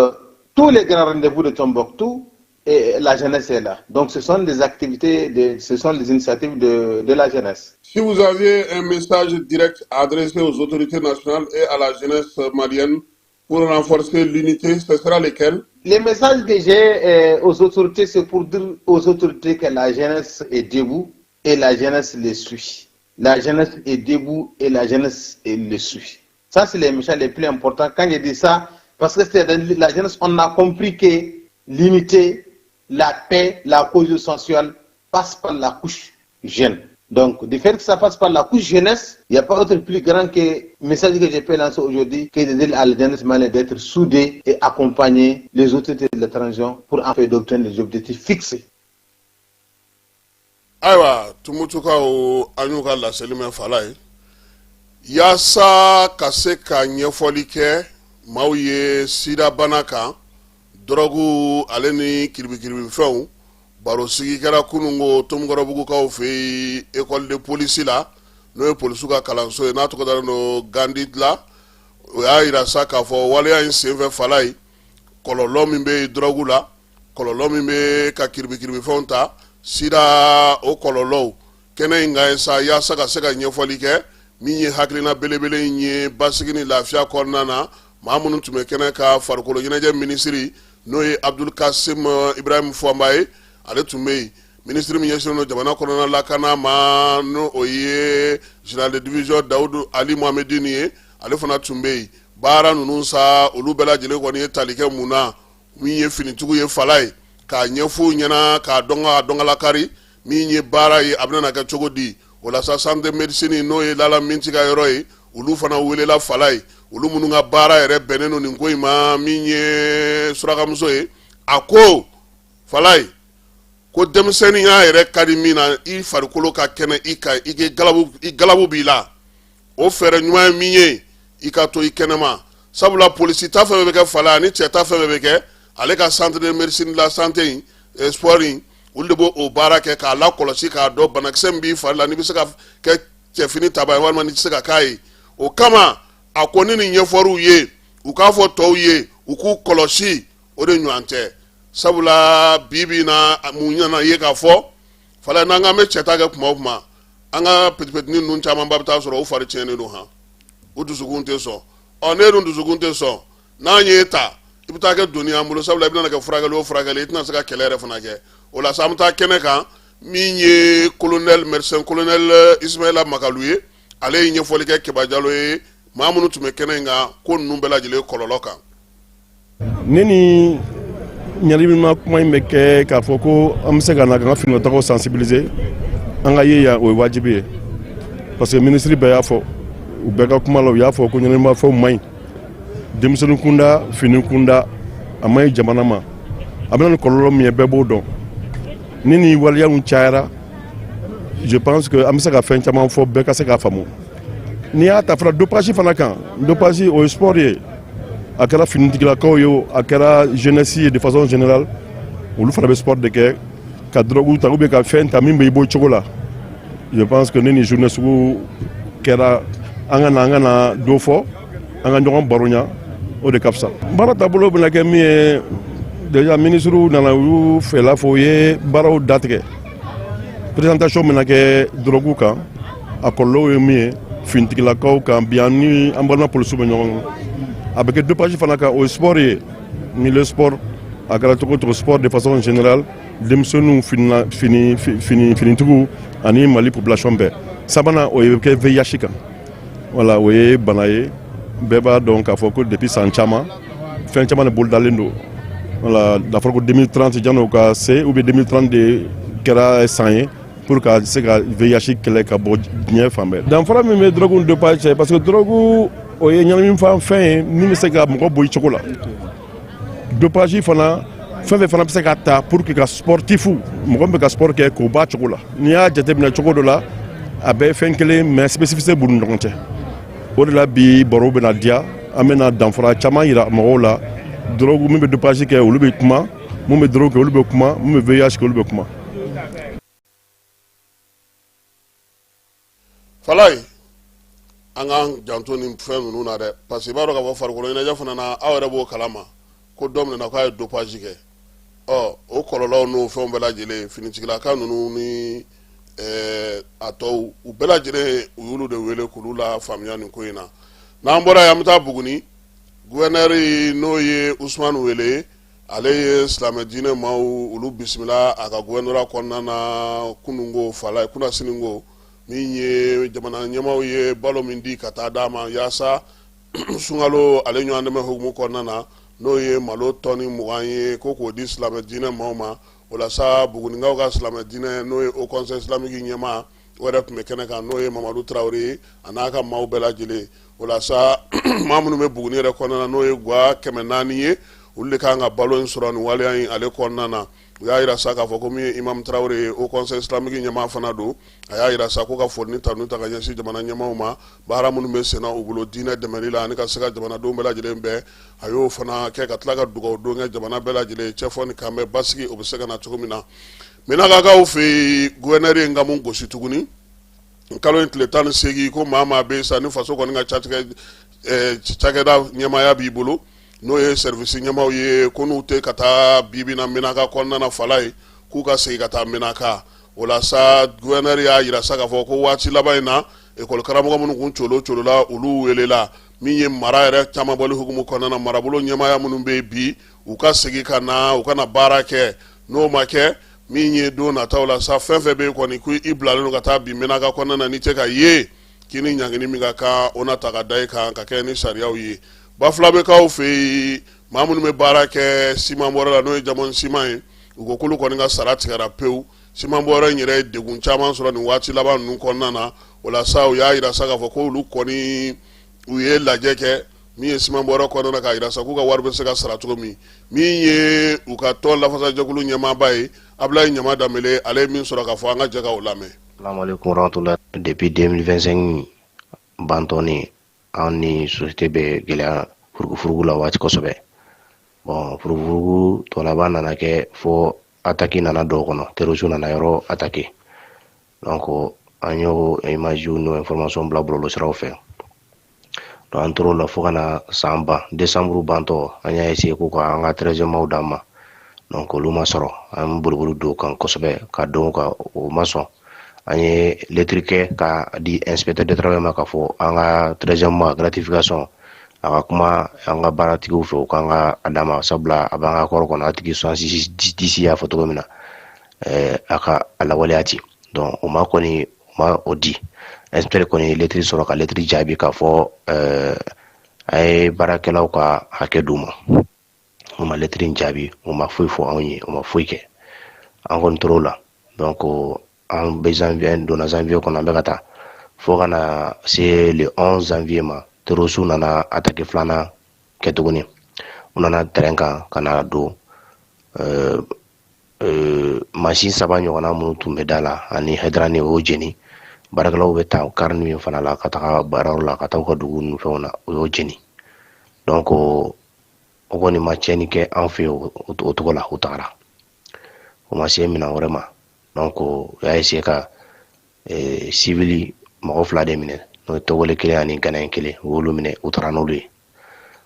tous les grands rendez-vous de Tombouctou, et la jeunesse est là. Donc, ce sont des activités, ce sont des initiatives de la jeunesse. Si vous aviez un message direct à adresser aux autorités nationales et à la jeunesse malienne pour renforcer l'unité, ce sera lequel? Les messages que j'ai aux autorités, c'est pour dire aux autorités que la jeunesse est debout et la jeunesse les suit. La jeunesse est debout et la jeunesse les suit. Ça, c'est les messages les plus importants. Quand je dis ça, parce que c'est la jeunesse, on a compris que l'unité, la paix, la cohésion sociale passe par la couche jeune. Donc, du fait que ça passe par la couche jeunesse, il n'y a pas autre plus grand que message que j'ai pu lancer aujourd'hui, que de dire à la jeunesse malienne d'être soudée et accompagner les autorités de la transition pour en faire d'obtenir les objectifs fixés. Ayiwa, Tumutukaw, an y'u ka laseli mɛn fala ye yaasa ka se ka ɲɛfɔli kɛ maaw ye sidabana kan, dɔrɔgu ale ni kiribikiribifɛnw. Barosigi kɛra kununko Tomikɔrɔbugukaw fɛ yen, école de police la, n'o ye polisiw ka kalanso ye, n'a tɔgɔ dalen don Gandi la. O y'a yira sa k'a fɔ waleya in senfɛ fala ye, kɔlɔlɔ min bɛ dɔrɔgu la, kɔlɔlɔ min bɛ ka kiribikiribifɛnw ta, sida o kɔlɔlɔw kɛnɛ in kan ye sa, yaasa ka se ka ɲɛfɔli kɛ. Min ye hakilina belebele in ye basigi ni lafiya kɔnɔna na, maa minnu tun bɛ kɛnɛ ka, farikolo ɲɛnajɛ minisiri, n'o ye Abdul Kasim Ibrahim Fɔnba ye, ale tun bɛ yen. Minisiri min ɲɛsinnen don jamana kɔnɔna lakana ma, n'o o ye général de division Dawudu Ali Mohamedini ye, ale fana tun bɛ yen. Baara ninnu sa, olu bɛɛ lajɛlen kɔni ye tali kɛ mun na? Min ye finitigiw ye fala ye, k'a ɲɛfɔ ɲɛna, k'a dɔn ka dɔnkalakari min ye baara ye, a bɛna kɛ cogo di. O la sa, centre de médecine, n'o ye Lala Minti ka yɔrɔ ye, olu fana welela fala ye, olu minnu ka baara yɛrɛ bɛnnen don nin ko in ma. Min ye surakamuso ye, a ko fala ye ko denmisɛnninya yɛrɛ ka di min na, i farikolo ka kɛnɛ, i ka i galabu, i galabu b'i la, o fɛɛrɛ ɲuman ye min ye, i ka to i kɛnɛma. Sabula polisi ta fɛn bɛɛ bɛ kɛ fala ani cɛ ta fɛn bɛɛ bɛ kɛ ale ka centre de médecine de la santé in, sport in, olu de b'o o baara kɛ k'a lakɔlɔsi, k'a dɔn banakisɛ min b'i fari la, n'i bɛ se ka kɛ cɛfini taba ye walima n'i tɛ se ka k'a ye. O kama, a ko ni nin ɲɛfɔr'u ye, u k'a fɔ tɔw ye, u k'u kɔlɔsi, o de ɲɔgɔn tɛ. Sabula bi bi in na, mun nana ye k'a fɔ fala, n'an k'an bɛ cɛ ta kɛ kuma o kuma, an ka petipetinin ninnu camanba bɛ taa sɔrɔ u fari tiɲɛnen don han. U dusukun tɛ sɔn. Ɔ, ne dun dusukun tɛ sɔn, n'an y'e ta, i bɛ taa kɛ doni y'an bolo, sabula i bɛna kɛ furakɛli o furakɛli, i tɛna se ka kɛlɛ yɛrɛ fana kɛ. O la sa, an bɛ taa kɛnɛ kan. Min ye colonel, médecin colonel Ismaila Makalu ye, ale ye ɲɛfɔli kɛ Keba Jalo ye, maa minnu tun bɛ kɛnɛ in kan, ko ninnu bɛɛ lajɛlen kɔlɔlɔ kan. Ne ni ɲɛnamina kuma in bɛ kɛ k'a fɔ ko an bɛ se ka na ka n ka finitigilakaw sensibiliser. An ka ye yan, o ye wajibi ye, parce que minisiri bɛɛ y'a fɔ, u bɛɛ ka kuma la, u y'a fɔ ko ɲɛnaminimafɛnw man ɲi denmisɛnnin kunda, fini kunda, a man ɲi jamana ma. A bɛna ni kɔlɔlɔ min ye, bɛɛ b'o dɔn. Ni nin waleyaw cayara, je pense que an bɛ se ka fɛn caman fɔ, bɛɛ ka se k'a faamu. N'i y'a ta fana dopage fana kan, dopage o ye sport ye, a kɛra finitigilakaw ye o, a kɛra jeunesse ye de façon générale, olu fana bɛ sport de kɛ ka drogue ta ou bien ka fɛn ta min bɛ i bɔ cogo la. Je pense que ni nin journée sugu kɛra, an ka na dɔ fɔ, an ka ɲɔgɔn baroɲa, o de ka fisa. Baara taabolo bɛna kɛ min ye, déjà ministre nana, u y'u fɛla fɔ, u ye baaraw datigɛ. Présentation bɛna kɛ drogue kan, a kɔlɔlɔw ye min ye finitigilakaw kan bi, an ni an balima polisiw bɛ ɲɔgɔn kan. A bɛ kɛ dopage fana kan, o ye sport ye. Milieu sport, a kɛra cogo o cogo, sport de façon générale, denmisɛnninw, fini fini finitigiw ani Mali population bɛɛ. Sabanan, o ye kɛ VIH kan. Voilà, o ye bana ye, bɛɛ b'a dɔn k'a fɔ ko depuis san caman, fɛn caman de bolodalen don. Voilà, n'a fɔra ko 2030 jan'o ka se, ou bien 2030 de kɛra san ye pour ka se ka VIH kɛlɛ ka bɔ diɲɛ fan bɛɛ. Danfara min bɛ drogue ni dopage cɛ, parce que drogue, o ye ɲɛnaminifɛn ye min bɛ se ka mɔgɔ bɔ i cogo la. Dopage fana, fɛn fɛn fana bɛ se ka ta pour que ka sportif, mɔgɔ min bɛ ka sport kɛ, k'o b'a cogo la. N'i y'a jateminɛ cogo dɔ la, a bɛɛ ye fɛn kelen, mais spécificité b'u ni ɲɔgɔn cɛ. O de la bi baro bɛna diya, an bɛna danfara caman yira mɔgɔw la. Drogue, min bɛ dopage kɛ, olu bɛ kuma, mun bɛ drogue kɛ, olu bɛ kuma, mun bɛ VIH kɛ, olu bɛ kuma. Falaye, an k'an janto nin fɛn ninnu na dɛ, parce que i b'a dɔn k'a fɔ farikolo ɲɛnajɛ fana na, aw yɛrɛ b'o kalama ko dɔ minɛna k'a ye dopage kɛ. Ɔ, o kɔlɔlɔw n'o fɛnw bɛɛ lajɛlen, finitigilaka ninnu ni a tɔw, u bɛɛ lajɛlen, u y'olu de wele k'olu la faamuya nin ko in na. N'an bɔra yen, an bɛ taa Buguni. Gouverneur, n'o ye Usumani Wele ye, ale ye silamɛ diinɛ maaw olu bisimila a ka gouvernorat kɔnɔna na kununko. Falaye, kunasini ko, min ye jamana ɲɛmaaw ye balo min di ka taa d'a ma yaasa sunkalo ale ɲɔgɔn dɛmɛ hukumu kɔnɔna na, n'o ye malo tɔni 20 ye, ko k'o di silamɛ diinɛ maaw ma. O la sa, Bugunikaw ka silamɛ diinɛ, n'o ye Haut Conseil islamique ɲɛmaa, o yɛrɛ tun bɛ kɛnɛ kan, n'o ye Mamadu Tarawele ye, a n'a ka maaw bɛɛ lajɛlen. O la sa, maa minnu bɛ Buguni yɛrɛ kɔnɔna na, n'o ye gwa 400 ye, olu de kan ka balo in sɔrɔ nin waleya in ale kɔnɔna na. U y'a yira sa k'a fɔ ko min ye Imam Tarawele ye, Haut Conseil islamique ɲɛmaa fana don, a y'a yira sa ko ka foli ni tanu ta ka ɲɛsin jamana ɲɛmaaw ma, baara minnu bɛ senna u bolo diinɛ dɛmɛli la ani ka se ka jamanadenw bɛɛ lajɛlen bɛn. A y'o fana kɛ ka tila ka dugawu don kɛ jamana bɛɛ lajɛlen cɛfɔ ni kanbɛn basigi, o bɛ se ka na cogo min na. Minakakaw fɛ yen, gouverneur ye nkamu gosi tuguni kalo in tile 18, ko maa maa bɛ sa ni faso kɔni ka cakɛda ɲɛmaaya b'i bolo, n'o ye service ɲɛmaaw ye, ko n'u tɛ ka taa bibi na Menaka kɔnɔna na, Falaye, k'u ka segin ka taa Menaka. O la sa, gouverneur y'a yira sa k'a fɔ ko waati laban in na, ekɔli karamɔgɔ minnu kun colo colola, olu welela. Min ye mara yɛrɛ caman bɔli hukumu kɔnɔna na, marabolo ɲɛmaaya minnu bɛ yen bi, u ka segin ka na, u ka na baara kɛ. N'o ma kɛ, min ye don nataw la sa, fɛn fɛn bɛ yen kɔni ko i bilalen don ka taa bin Menaka kɔnɔna na, n'i tɛ ka ye, k'i ni ɲangini min ka kan, o na ta ka da i kan ka kɛ ni sariyaw ye. Bafulabekaw fɛ yen, maa minnu bɛ baara kɛ siman bɔrɛ la, n'o ye Diamond siman ye, u ko k'olu kɔni ka sara tigɛra pewu. Siman bɔrɛ in yɛrɛ ye degun caman sɔrɔ nin waati laban ninnu kɔnɔna na. O la sa, u y'a yira sa k'a fɔ ko olu kɔni, u ye lajɛ kɛ min ye siman bɔrɛ kɔnɔna na, k'a yira sa k'u ka wari bɛ se ka sara cogo min. Min ye u ka tɔn lafasajɛkulu ɲɛmaaba ye, Abulayi Ɲama Danbele, ale ye min sɔrɔ k'a fɔ, an ka jɛ ka o lamɛn. Salaamaaleykum warahmatulah. Depuis 2025 bantɔni, an ni société bɛ gɛlɛya furugufurugu la waati kosɛbɛ. Bon, furugufurugu tɔ laban nana kɛ fo attaque nana dɔw kɔnɔ, terroriste nana yɔrɔ attaqué. Donc an y'o image n'o information bila bɔlɔlɔsiraw fɛ. Donc an tor'o la fo ka na san ban. Décembre bantɔ, an y'a essayer ko ka an ka 13 mois d'an ma. Donc olu ma sɔrɔ. An boliboli don kan kosɛbɛ ka don ka o ma sɔn. An ye lettre kɛ ka di inspecteur de travail ma k'a fɔ an ka 13e mois gratification, a ka kuma an ka baaratigiw fɛ, u k'an ka a d'an ma, sabula a b'an ka accord kɔnɔ, article 66 10 y'a fɔ cogo min na, a ka a lawaleya ten. Donc o ma kɔni, u ma o di. Inspecteur kɔni ye lettre sɔrɔ ka lettre jaabi k'a fɔ a ye baarakɛlaw ka hakɛ d'u ma. U ma lettre in jaabi, u ma foyi fɔ anw ye, u ma foyi kɛ. An kɔni tor'o la. Donc an bɛ janvier, donna janvier kɔnɔ, an bɛ ka taa fo ka na se le 11 janvier ma. Terroristew nana attaque filanan kɛ tuguni. U nana terrain kan ka na don mansin saba ɲɔgɔnna minnu tun bɛ da la ani hydrant, o y'o jeni. Baarakɛlaw bɛ taa car min fana la ka taga baarayɔrɔ la, ka taa u ka dugu ninnu fɛnw na, o y'o jeni. Donc o kɔni ma tiɲɛni kɛ an fɛ yen o cogo la. U tagara, o ma se minɛn wɛrɛ ma. Donc u y'a essayer ka civil mɔgɔ fila de minɛ, n'o ye Togolais kelen ani Ghanéen kelen. U y'olu minɛ, u taara n'olu ye.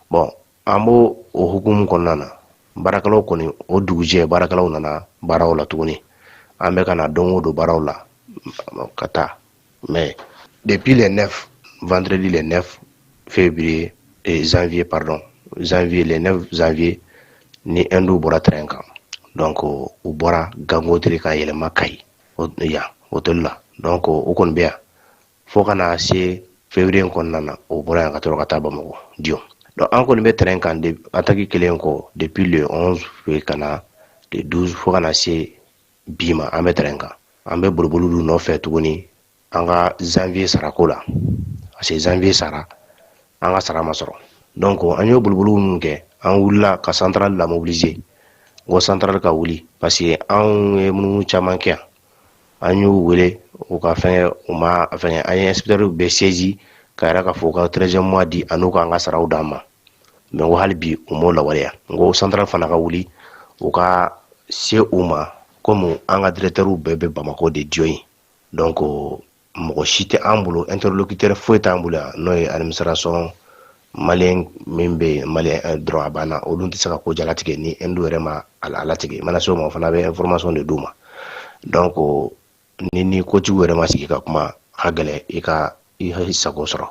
Bon, an b'o o hukumu kɔnɔna na, baarakɛlaw kɔni, o dugujɛ baarakɛlaw nana baaraw la tuguni. An bɛ ka na don o don baaraw la ka taa, mais depuis le 9, vendredi le 9 février et janvier, pardon, janvier, le 9 janvier ni Hindu bɔra terrain kan. Donc u bɔra Gangotiri ka yɛlɛma Kayi yan hôtel la. Donc o kɔni bɛ yan fo ka na se février kɔnɔna na, o bɔra yan ka tɔrɔ ka taa Bamakɔ Dion. Donc an kɔni bɛ terrain kan de attaque kelen kɔ depuis le 11 ka na le 12 fo ka na se bi ma. An bɛ terrain kan, an bɛ boliboli nɔfɛ tuguni an ka janvier sarako la, parce que janvier sara, an ka sara ma sɔrɔ. Donc an y'o boliboliw minnu kɛ, an wulila ka centrale la mobiliser, n ko centrale ka wuli, parce que anw ye munumunu caman kɛ yan. An y'u wele, u ka fɛngɛ, u ma fɛngɛ. An ye inspecteur bɛɛ saisi ka yɛrɛ k'a fɔ u ka 13e mois di ani u k'an ka saraw d'an ma. Mais n ko hali bi u m'o lawaleya. N ko centrale fana ka wuli, u ka se u ma, komi an ka directeur bɛɛ bɛ Bamakɔ de Dion ye. Donc mɔgɔ si tɛ an bolo, interlocuteur foyi t'an bolo yan, n'o ye administration malien min bɛ yen, malien dɔrɔn, a banna. Olu tɛ se ka ko jalatigɛ ni Hindu yɛrɛ ma a latigɛ. I mana se o ma, o fana bɛ information de d'u ma. Donc ni kotigiw yɛrɛ ma sigi ka kuma, a ka gɛlɛn i ka i sago sɔrɔ.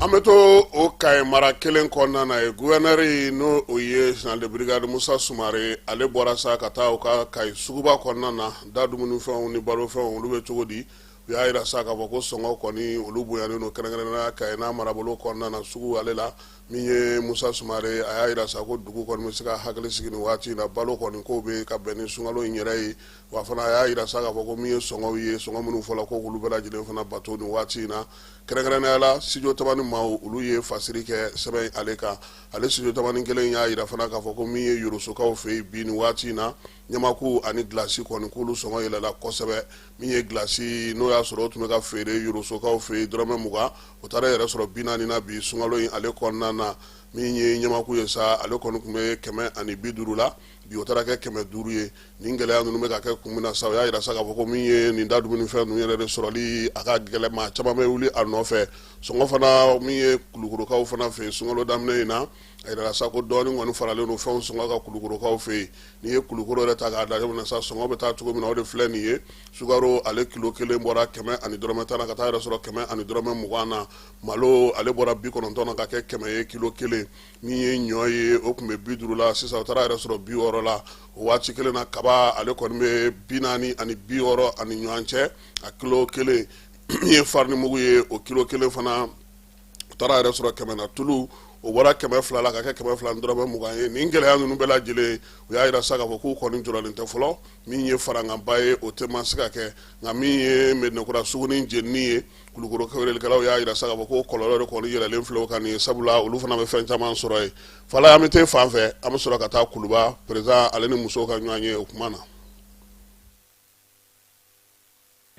An bɛ to o Kayi mara kelen kɔnɔna na ye. Gouverneur, n'o o ye général de brigade Musa Sumare, ale bɔra sa ka taa u ka Kayi suguba kɔnɔna na. Da dumunifɛnw ni balofɛnw, olu bɛ cogo di? U y'a yira sa k'a fɔ ko sɔngɔ kɔni, olu bonyalen don, kɛrɛnkɛrɛnnenya Kayi n'a marabolo kɔnɔna na, sugu ale la. Min ye Musa Sumare, a y'a yira sa ko dugu kɔni bɛ se ka hakili sigi nin waati in na, balo kɔni kow bɛ ka bɛn ni sunkalo in yɛrɛ ye. Wa fana a y'a yira sa k'a fɔ ko min ye sɔngɔw ye, sɔngɔ minnu fɔla, ko k'olu bɛɛ lajɛlen fana bato nin waati in na, kɛrɛnkɛrɛnnenya la Studio Tamani maaw, olu ye fasiri kɛ sɛbɛn ale kan. Ale Studio Tamani kelen y'a yira fana k'a fɔ ko min ye Yorosokaw fɛ yen bi nin waati in na, ɲamaku ani gilasi kɔni, k'olu sɔngɔ yɛlɛla kosɛbɛ. Min ye gilasi, n'o y'a sɔrɔ o tun bɛ ka feere Yorosokaw fɛ yen dɔrɔmɛ 20, o taara yɛrɛ sɔrɔ 40 na bi sunkalo in ale kɔnɔna na. Min ye ɲamaku ye sa, ale kɔni tun bɛ 150 la, bi o taara kɛ 500 ye. Nin gɛlɛya ninnu bɛ ka kɛ kun min na sa, o y'a yira sa k'a fɔ ko min ye nin da dumunifɛn ninnu yɛrɛ de sɔrɔli, a ka gɛlɛn, maa caman bɛ wuli a nɔfɛ. Sɔngɔ fana, min ye Kulukorokaw fana fɛ yen sunkalo daminɛ in na, a yirala sa ko dɔɔnin kɔni faralen don fɛnw sɔngɔ ka Kulukorokaw fɛ yen. N'i ye Kulukoro yɛrɛ ta k'a lajɛ sa, sɔngɔ bɛ taa cogo min na, o de filɛ nin ye. Sukaro, ale kilo kelen bɔra 100 ani dɔrɔmɛ 10 na ka taa yɛrɛ sɔrɔ 100 ani dɔrɔmɛ 20 na. Malo, ale bɔra 90 na ka kɛ 100 ye kilo kelen. Min ye ɲɔ ye, o tun bɛ 50 la, sisan o taara yɛrɛ sɔrɔ 60 la. O waati kelen na, kaba, ale kɔni bɛ 40 ani 60 ani ɲɔgɔn cɛ a kilo kelen. Min ye farini mugu ye, o kilo kelen fana, o taara yɛrɛ sɔrɔ 100 na. Tulu, o bɔra 200 la ka kɛ 200 ni dɔrɔmɛ 20 ye. Nin gɛlɛya ninnu bɛɛ lajɛlen, u y'a yira sa k'a fɔ k'u kɔni jɔrɔlen tɛ fɔlɔ. Min ye farankanba ye, o tɛ ma se ka kɛ. Nka min ye Mɛdinakura suguni jenini ye, Kulukoro feerelikɛlaw y'a yira sa k'a fɔ ko kɔlɔlɔ de kɔni yɛlɛlen filɛ o kan nin ye, sabula olu fana bɛ fɛn caman sɔrɔ yen. Fala, an bɛ taa fan fɛ, an bɛ sɔrɔ ka taa Kuluba, président ale ni musow ka ɲɔgɔn ye o kuma na.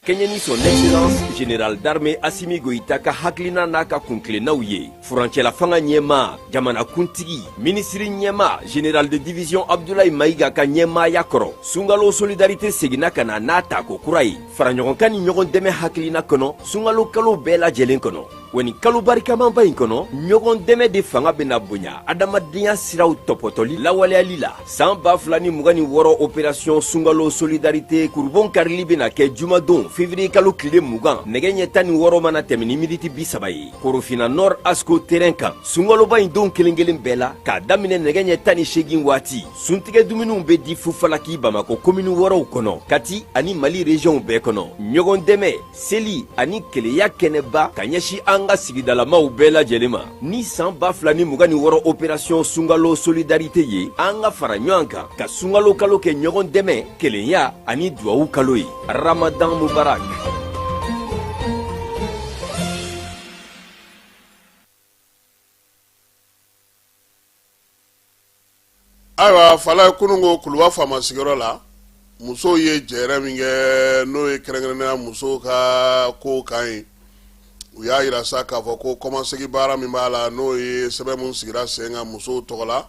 Kɛɲɛ ni Son Excellence Général d'Armée Assimi Goïta ka hakilina n'a ka kuntilennaw ye, furancɛla fanga ɲɛmaa, jamanakuntigi, minisiri ɲɛmaa, général de division Abdoulaye Maïga ka ɲɛmaaya kɔrɔ, sunkalo solidarité seginna ka na n'a tako kura ye, faraɲɔgɔnkan ni ɲɔgɔn dɛmɛ hakilina kɔnɔ, sunkalo kalo bɛɛ lajɛlen kɔnɔ. Wa nin kalo barikamaba in kɔnɔ, ɲɔgɔn dɛmɛ de fanga bɛna bonya adamadenya siraw tɔpɔtɔli lawaleyali la. San 2026 opération sunkalo solidarité kurubon karili bɛna kɛ jumadon février kalo tile 20, nɛgɛ ɲɛ 16 mana tɛmɛ ni miniti 30 ye, Korofina Nord ASCO terrain kan. Sunkaloba in don kelen kelen bɛɛ la, k'a daminɛ nɛgɛ ɲɛ 18 waati, suntigɛ dumuniw bɛ di fufalaki Bamakɔ komini wɔɔrɔw kɔnɔ, Kati ani Mali régionw bɛɛ kɔnɔ. Ɲɔgɔn dɛmɛ, seli ani keleya kɛnɛba ka ɲɛsin an ka sigidalamaw bɛɛ lajɛlen ma. Ni san 2026 opération sunkalo solidarité ye, an ka fara ɲɔgɔn kan ka sunkalo kalo kɛ ɲɔgɔn dɛmɛ, kelenya ani duwawu kalo ye. Ramadan mubarak. Ayiwa Falaye, kunun ko Kuluba faama sigiyɔrɔ la, musow ye jɛrɛ min kɛ, n'o ye kɛrɛnkɛrɛnnenya musow ka kow kan ye, u y'a yira sa k'a fɔ ko kɔmasegin baara min b'a la, n'o ye sɛbɛn min sigira sen kan musow tɔgɔ la,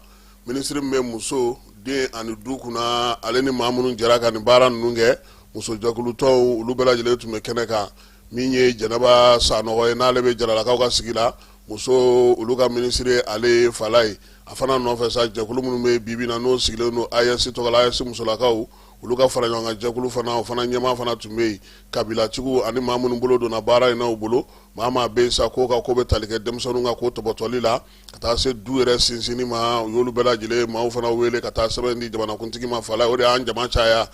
minisiri min bɛ muso, den ani du kunna, ale ni maa minnu jɛra ka nin baara ninnu kɛ, musojɛkulutɔnw, olu bɛɛ lajɛlen tun bɛ kɛnɛ kan. Min ye Jɛnɛba Sanɔgɔ ye, n'ale bɛ Jaralakaw ka sigi la, muso olu ka minisiri, ale ye Falaye. A fana nɔfɛ sa, jɛkulu minnu bɛ bi bi na, n'o sigilen don AES tɔgɔ la, AES musolakaw, olu ka fara ɲɔgɔn kan jɛkulu fana, o fana ɲɛmaa fana tun bɛ yen. Kabilatigiw ani maa minnu bolo donna baara in na u bolo, maa maa bɛ yen sa k'o ka ko bɛ tali kɛ denmisɛnninw ka ko tɔpɔtɔli la ka taa se du yɛrɛ sinsinni ma, u y'olu bɛɛ lajɛlen maaw fana wele ka taa sɛbɛn di jamanakuntigi ma. Falaye, o de y'an jama caya.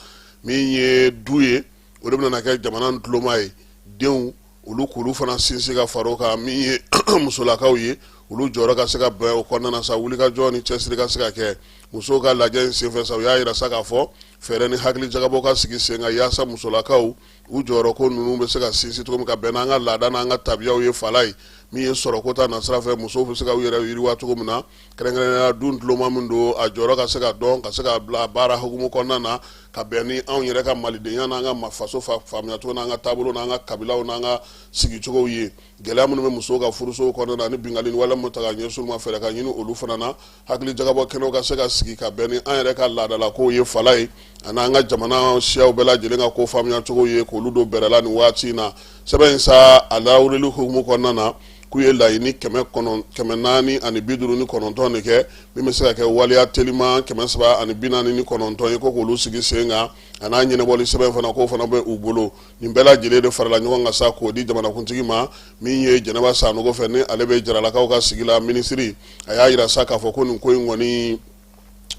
Min ye du ye, o de bɛna kɛ jamana tuloma ye. Denw, olu k'olu fana sinsin ka fara o kan. Min ye musolakaw ye, olu jɔyɔrɔ ka se ka bɛn o kɔnɔna na sa, wulikajɔ ni cɛsiri ka se ka kɛ. Musow ka lajɛ in senfɛ sa, u y'a yira sa k'a fɔ fɛɛrɛ ni hakili jagabɔ ka sigi sen kan yaasa musolakaw u jɔyɔrɔ ko ninnu bɛ se ka sinsin cogo min ka bɛn n'an ka laada n'an ka tabiyaw ye. Falaye, min ye sɔrɔko ta nasira fɛ, musow bɛ se ka u yɛrɛ yiriwa cogo min na, kɛrɛnkɛrɛnnenya du tuloma min don, a jɔyɔrɔ ka se ka dɔn, ka se ka bila baara hukumu kɔnɔna na, ka bɛn ni anw yɛrɛ ka malidenya n'an ka faso faamuyacogo n'an ka taabolo n'an ka kabilaw n'an ka sigicogow ye. Gɛlɛya minnu bɛ musow ka furusow kɔnɔna na ni binkanni ni wale minnu ta ka ɲɛsin olu ma, fɛɛrɛ ka ɲini olu fana na, hakili jagabɔ kɛnɛw ka se ka sigi ka bɛn ni an yɛrɛ ka laadalakow ye. Falaye, ani an ka jamana siyaw bɛɛ lajɛlen ka ko faamuyacogo ye, k'olu don bɛrɛ la nin waati in na. Sɛbɛn in sa, a lawulili hukumu kɔnɔna na, k'u ye laɲini 459 de kɛ, min bɛ se ka kɛ waleya teliman 349 ye, ko k'olu sigi sen kan, a n'a ɲɛnabɔli sɛbɛn fana, k'o fana bɛ u bolo. Nin bɛɛ lajɛlen de farala ɲɔgɔn kan sa k'o di jamanakuntigi ma. Min ye Jɛnɛba Sanogo fɛ, ni ale bɛ Jaralakaw ka sigi la minisiri, a y'a yira sa k'a fɔ ko nin ko in kɔni,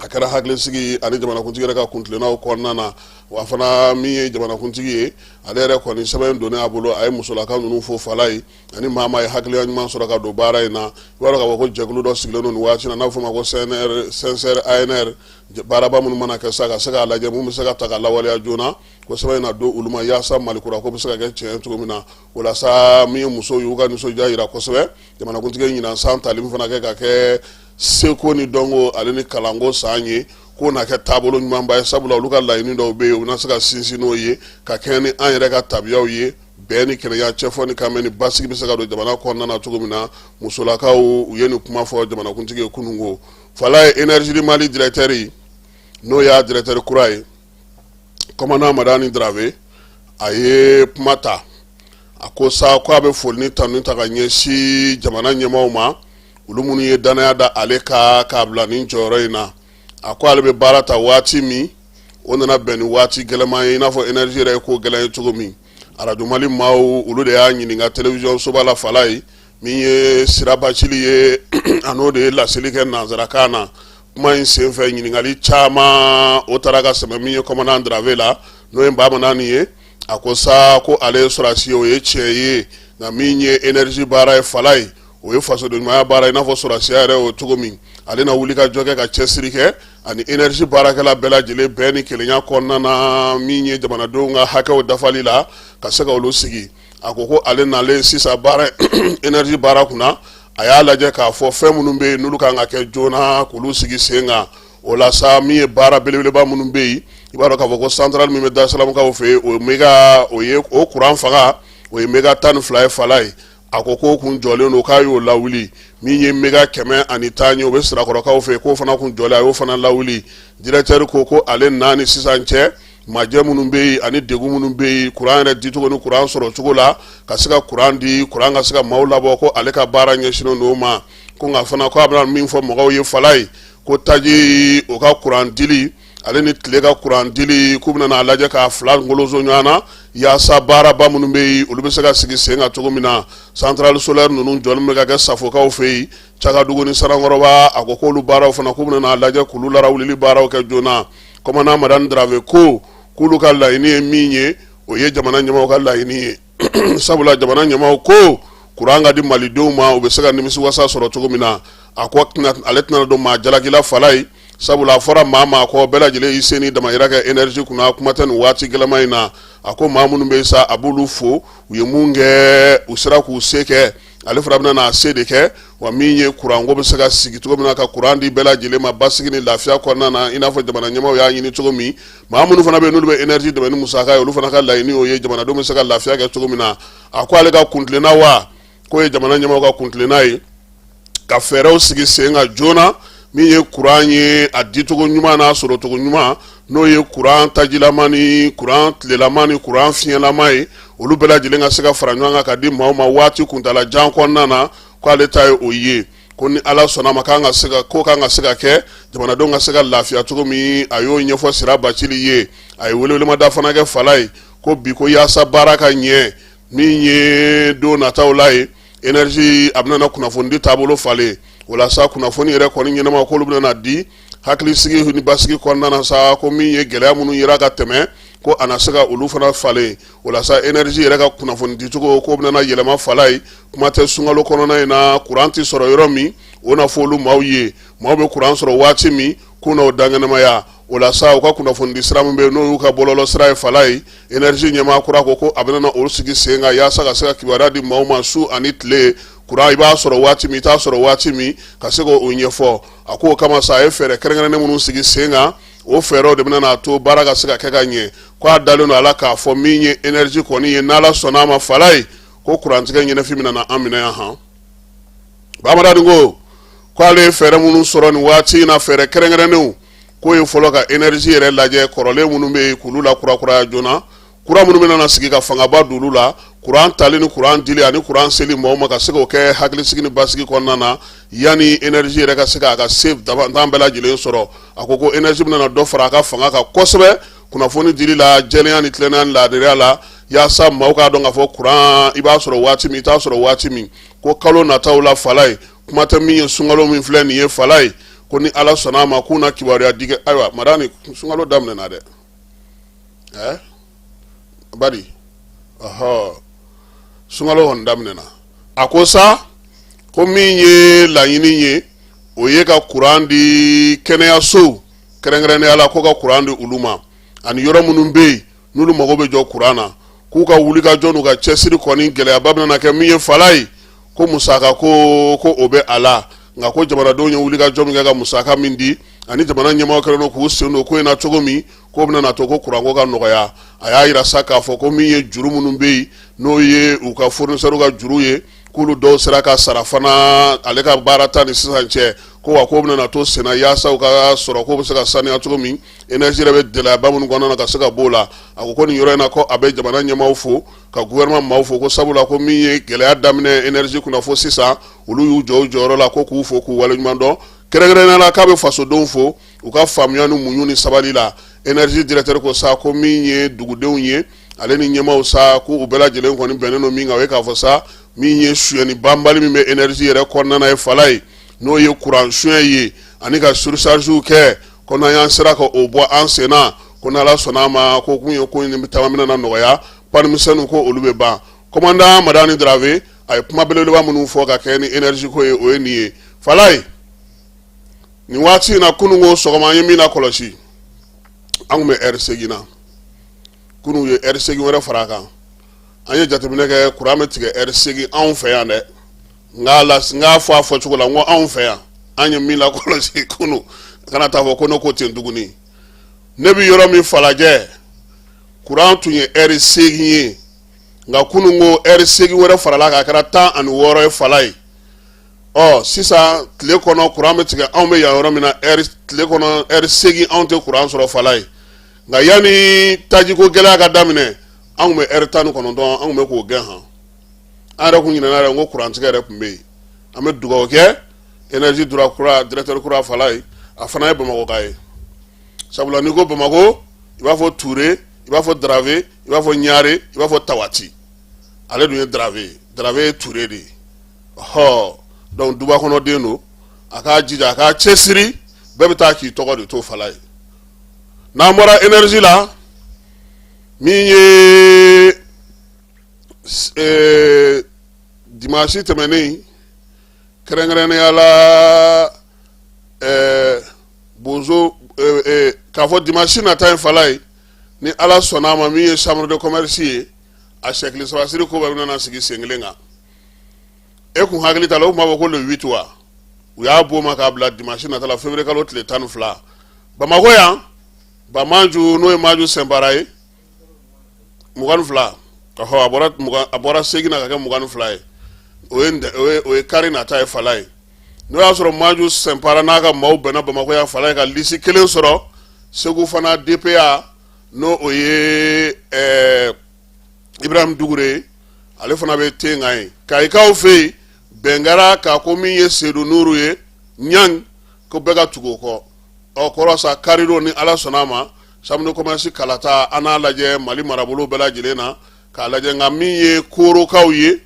a kɛra hakilisigi ani jamanakuntigi yɛrɛ ka kuntilennaw kɔnɔna na. Wa fana, min ye jamanakuntigi ye, ale yɛrɛ kɔni, sɛbɛn donnen a bolo, a ye musolaka ninnu fo. Falaye, ani maa maa ye hakilina ɲuman sɔrɔ ka don baara in na, i b'a dɔn k'a fɔ ko jɛkulu dɔ sigilen don nin waati in na, n'a bɛ f'o ma ko CNR, CNSR ANR. Baaraba minnu mana kɛ sa, ka se k'a lajɛ mun bɛ se ka ta ka lawaleya joona, ko sɛbɛn in na don olu ma yaasa Mali kura ko bɛ se ka kɛ tiɲɛ cogo min na. O la sa, min ye musow y'u ka nisɔndiya yira kosɛbɛ. Jamanakuntigi ye ɲinan san tali min fana kɛ ka kɛ seko ni dɔnko ale ni kalanko san ye, k'o na kɛ taabolo ɲumanba ye, sabula olu ka laɲini dɔw bɛ yen, u bɛna se ka sinsin n'o ye ka kɛɲɛ ni an yɛrɛ ka tabiyaw ye, bɛn ni kelenya, cɛfɔ ni kanbɛn ni basigi bɛ se ka don jamana kɔnɔna na cogo min na. Musolakaw, u ye nin kuma fɔ jamanakuntigi ye kununko. Falaye, Énergie du Mali directeur, n'o y'a directeur kura ye, commandant Madani Dramé, a ye kuma ta. A ko sa ko a bɛ foli ni tanu ta ka ɲɛsin jamana ɲɛmaaw ma, olu minnu ye dannaya da ale kan k'a bila nin jɔyɔrɔ in na. A ko ale bɛ baara ta waati min, o nana bɛn ni waati gɛlɛman ye, i n'a fɔ énergie yɛrɛ ye ko gɛlɛn ye cogo min. Arajo Mali maaw, olu de y'a ɲininka télévision soba la. Falaye, min ye Sira Bacili ye, a n'o de ye laseli kɛ nansarakan na. Kuma in senfɛ, ɲininkali caman o taara ka sɛmɛ min ye commandant Dramé la, n'o ye Bamanani ye. A ko sa ko ale ye sɔrɔdasi ye, o ye tiɲɛ ye, nka min ye énergie baara ye, Falaye, o ye fasodenɲumanya baara ye, i n'a fɔ sɔrɔdasiya yɛrɛ o cogo min. Ale na wuli ka jɔ kɛ ka cɛsiri kɛ ani énergie baarakɛla bɛɛ lajɛlen, bɛn ni kelenya kɔnɔna na, min ye jamanadenw ka hakɛw dafali la, ka se ka olu sigi. A ko ko ale nalen sisan baara énergie baara kunna, a y'a lajɛ k'a fɔ fɛn minnu bɛ yen n'olu kan ka kɛ joona, k'olu sigi sen kan. O la sa, min ye baara belebeleba minnu bɛ yen, i b'a dɔn k'a fɔ ko centrale min bɛ Darisalamukaw fɛ yen, o ye méga, o ye o kuran fanga, o ye méga 12 ye. Falaye, a ko k'o kun jɔlen don, k'a y'o lawuli. Min ye méga 110 ye, o bɛ Sirakɔrɔkaw fɛ yen, k'o fana kun jɔlen, a y'o fana lawuli. Directeur ko ko ale n'a ni sisan cɛ, Majɛ minnu bɛ yen ani degun minnu bɛ yen kuran yɛrɛ dicogo ni kuran sɔrɔ cogo la, ka se ka kuran di, kuran ka se ka maaw labɔ, ko ale ka baara ɲɛsinnen don o ma. Ko nka fana ko a bɛna min fɔ mɔgɔw ye Falaye, ko taji o ka kuran dili ale ni tile ka kuran dili, k'u bɛna n'a lajɛ k'a fila ngoloso ɲɔgɔn na yaasa baaraba minnu bɛ yen, olu bɛ se ka sigi sen kan cogo min na. Centrale solaire ninnu jɔli bɛ ka kɛ Safokaw fɛ yen, Cakadugu ni Sanankɔrɔba, a ko k'olu baaraw fana k'u bɛna n'a lajɛ k'olu larawulili baaraw kɛ joona. Commandant Madani Darave ko k'olu ka laɲini ye min ye, o ye jamana ɲɛmaaw ka laɲini ye, sabula jamana ɲɛmaaw ko kuran ka di malidenw ma, u bɛ se ka nimisiwasa sɔrɔ cogo min na. A ko ale tɛna don maa jalaki la Falaye, sabula a fɔra maa maa kɔ, bɛɛ lajɛlen y'i sen ni damayira kɛ énergie kunna, kuma tɛ nin waati gɛlɛman in na. A ko maa minnu bɛ sa, a b'olu fo, u ye mun kɛ, u sera k'u se kɛ, ale fana bɛna n'a se de kɛ. Wa min ye kuranko bɛ se ka sigi cogo min na, ka kuran di bɛɛ lajɛlen ma basigi ni lafiya kɔnɔna na, i n'a fɔ jamana ɲɛmaaw y'a ɲini cogo min. Maa minnu fana bɛ yen n'olu bɛ énergie dɛmɛ ni musaka ye, olu fana ka laɲini o ye, jamanadenw bɛ se ka lafiya kɛ cogo min na. A ko ale ka kuntilenna wa k'o ye jamana ɲɛmaaw ka kuntilenna ye, ka fɛɛrɛw sigi sen kan joona, min ye kuran ye a dicogo ɲuman n'a sɔrɔcogo ɲuman, n'o ye kuran tajilama ni kuran tilelama ni kuran fiɲɛlama ye, olu bɛɛ lajɛlen ka se ka fara ɲɔgɔn kan ka di maaw ma waati kuntaala jan kɔnɔna na. Ko ale ta ye o ye, ko ni Ala sɔnna ma, kan ka se ka ko kan ka se ka kɛ, jamanadenw ka se ka lafiya cogo min. A y'o ɲɛfɔ Sira Bacili ye. A ye welewelemada fana kɛ Falaye, ko bi ko yaasa baara ka ɲɛ, min ye don nataw la ye, énergie a bɛna kunnafonidi taabolo falen. O la sa, kunnafoni yɛrɛ kɔni ɲɛnama k'olu bɛna di hakilisigi ni basigi kɔnɔna na sa. Ko min ye gɛlɛya minnu yera ka tɛmɛ, ko a na se ka olu fana falen. O la sa, énergie yɛrɛ ka kunnafoni dicogo k'o bɛna yɛlɛma Falaye, kuma tɛ sunkalo kɔnɔna in na, kuran tɛ sɔrɔ yɔrɔ min, o na fɔ olu maaw ye, maaw bɛ kuran sɔrɔ waati min, k'u n'o dankɛnɛmaya. O la sa, u ka kunnafonidi sira min bɛ yen, n'o y'u ka bɔlɔlɔ sira ye Falaye, énergie ɲɛmaa kura ko ko a bɛna o sigi sen kan yaasa ka se ka kibaruya di maaw ma su ani tile, kuran i b'a sɔrɔ waati min, i t'a sɔrɔ waati min, ka se k'o ɲɛfɔ. A k'o kama sa, a ye fɛɛrɛ kɛrɛnkɛrɛnnen minnu sigi sen kan, o fɛɛrɛw de bɛna n'a to baara ka se ka kɛ ka ɲɛ. Ko a dalen don a la k'a fɔ min ye énergie kɔni ye, n'Ala sɔnna a ma Falaye, ko kurantigɛ ɲɛnafin bɛna na an minɛ yan han. Bamadani ko k'ale ye fɛɛrɛ minnu sɔrɔ nin waati in na, fɛɛrɛ kɛrɛnkɛrɛnnenw, k'o ye fɔlɔ ka énergie yɛrɛ lajɛ, kɔrɔlen minnu bɛ yen k'olu lakurakuraya joona, kura minnu bɛna na sigi ka fangaba don olu la, kuran tali ni kuran dili ani kuran seli maaw ma, ka se k'o kɛ hakilisigi ni basigi kɔnɔna na, yanni énergie yɛrɛ ka se k'a ka se dabantan bɛɛ lajɛlen sɔrɔ. A ko ko énergie bɛna na dɔ fara a ka fanga kan kosɛbɛ kunnafoni dili la, jɛlenya ni tilennenya ni laadiriya la, yaasa maaw k'a dɔn k'a fɔ kuran i b'a sɔrɔ waati min, i t'a sɔrɔ waati min. Ko kalo nataw la Falaye, kuma tɛ min ye sunkalo min filɛ nin ye Falaye, ko ni Ala sɔnna a ma, k'u na kibaruya di kɛ. Ayiwa Madani, sunkalo daminɛna dɛ. Ɛ bari ɔhɔ, sunkalo kɔni daminɛna. A ko sa ko min ye laɲini ye, o ye ka kuran di kɛnɛyasow kɛrɛnkɛrɛnnenya la, ko ka kuran di olu ma, ani yɔrɔ minnu bɛ yen n'olu mago bɛ jɔ kuran na, k'u ka wulikajɔ n'u ka cɛsiri kɔni, gɛlɛyaba bɛna kɛ min ye Falaye, ko musaka ko o bɛ a la, nka ko jamanadenw ye wulikajɔ min kɛ ka musaka min di, ani jamana ɲɛmaaw kɛlen don k'u sen don ko in na cogo min, k'o bɛna na to ko kuranko ka nɔgɔya. A y'a yira sa k'a fɔ ko min ye juru minnu bɛ yen, n'o ye u ka fournisseur ka juru ye, k'olu dɔw sera ka sara fana ale ka baara ta ni sisan cɛ, ko wa k'o bɛna na to senna yaasa u ka sɔrɔ k'o bɛ se ka saniya cogo min, énergie yɛrɛ bɛ gɛlɛyaba minnu kɔnɔna na ka se ka b'o la. A ko ko nin yɔrɔ in na, ko a bɛ jamana ɲɛmaaw fo, ka gouvernement maaw fo, ko sabula ko min ye gɛlɛya daminɛ énergie kunna fo sisan, olu y'u jɔ u jɔyɔrɔ la, ko k'u fo k'u waleɲuman dɔn. Kɛrɛnkɛrɛnnenya la, k'a bɛ fasodenw fo u ka faamuya ni muɲu ni sabali la. Énergie directeur ko sa ko min ye dugudenw ye, ale ni ɲɛmaaw sa, ko u bɛɛ lajɛlen kɔni bɛnnen don min kan, o ye k'a fɔ sa min ye suyɛni banbali min bɛ énergie yɛrɛ kɔnɔna na ye Falaye, n'o ye kuran suyɛn ye ani ka surchargew kɛ, ko n'an y'an sera ka o bɔ an sen na, ko n'Ala sɔnna a ma, ko kun ye ko in caman bɛna na nɔgɔya, panne misɛnninw ko olu bɛ ban. Commandant Madani Darave, a ye kuma belebeleba minnu fɔ ka kɛ ni énergie ko ye, o ye nin ye Falaye nin waati in na. Kunun ko sɔgɔma, an ye min lakɔlɔsi, an tun bɛ ɛri 8 na, kunun u ye ɛri 8 wɛrɛ fara a kan. An ye jateminɛ kɛ, kuran bɛ tigɛ ɛri 8 anw fɛ yan dɛ. N k'a fɔ a fɔcogo la, n ko anw fɛ yan, an ye min lakɔlɔsi kunun, kana taa fɔ ko ne ko ten tuguni. Ne bɛ yɔrɔ min Falajɛ, kuran tun ye ɛri 8 ye, nka kunun ko ɛri 8 wɛrɛ farala a kan, a kɛra 16 ye Falaye. Ɔ sisan tile kɔnɔ kuran bɛ tigɛ anw bɛ yan yɔrɔ min na, ɛri tile kɔnɔ ɛri 8 anw tɛ kuran sɔrɔ Falaye. Nka yanni tajiko gɛlɛya ka daminɛ, an tun bɛ ɛri 19, an tun bɛ k'o gɛn han. An yɛrɛ kun ɲinɛna yɛrɛ ko kurantigɛ yɛrɛ tun bɛ yen. An bɛ dugawu kɛ énergie dura kura directeur kura Falaye, a fana ye Bamakɔka ye, sabula n'i ko Bamakɔ, i b'a fɔ Ture, i b'a fɔ Darave, i b'a fɔ Ɲare, i b'a fɔ Tawati. Ale dun ye Darave ye, Darave ye Ture de ye. Ɔhɔ, donc duba kɔnɔ den don, a k'a jija, a k'a cɛsiri, bɛɛ bɛ taa k'i tɔgɔ de to Falaye. N'an bɔra énergie la, min ye dimanche tɛmɛnen, kɛrɛnkɛrɛnnenya la bozo k'a fɔ dimanche nata in Falaye, ni Ala sɔnna a ma, min ye chambre de commerce ye, a sɛkili sabasiri ko bɛɛ bɛna sigi sen kelen kan. E kun hakili t'a la, o tun b'a fɔ ko le 8 wa, u y'a bɔ ma k'a bila dimanche nata la, février kalo tile 12, Bamakɔ yan. Bamaju, n'o ye Maju Sɛnpara ye, 22, ɔhɔ, a bɔra 20, a bɔra 8 na ka kɛ 22 ye. O ye kari nata ye Falaye. N'o y'a sɔrɔ Maju Sɛnpara n'a ka maaw bɛnna Bamakɔ yan Falaye ka lisi kelen sɔrɔ, Segu fana DPA, n'o o ye Ibrahim Dugure ye, ale fana bɛ ten kan ye. Kayikaw fɛ yen, bɛn kɛra k'a ko min ye Sedu Nuru ye ɲang, ko bɛɛ ka tugu o kɔ. Ɔ kɔrɔ sa, karidon, ni Ala sɔnna a ma, chambre de commerce kalata, an n'a lajɛ Mali marabolo bɛɛ lajɛlen na k'a lajɛ. Nka min ye korokaw ye,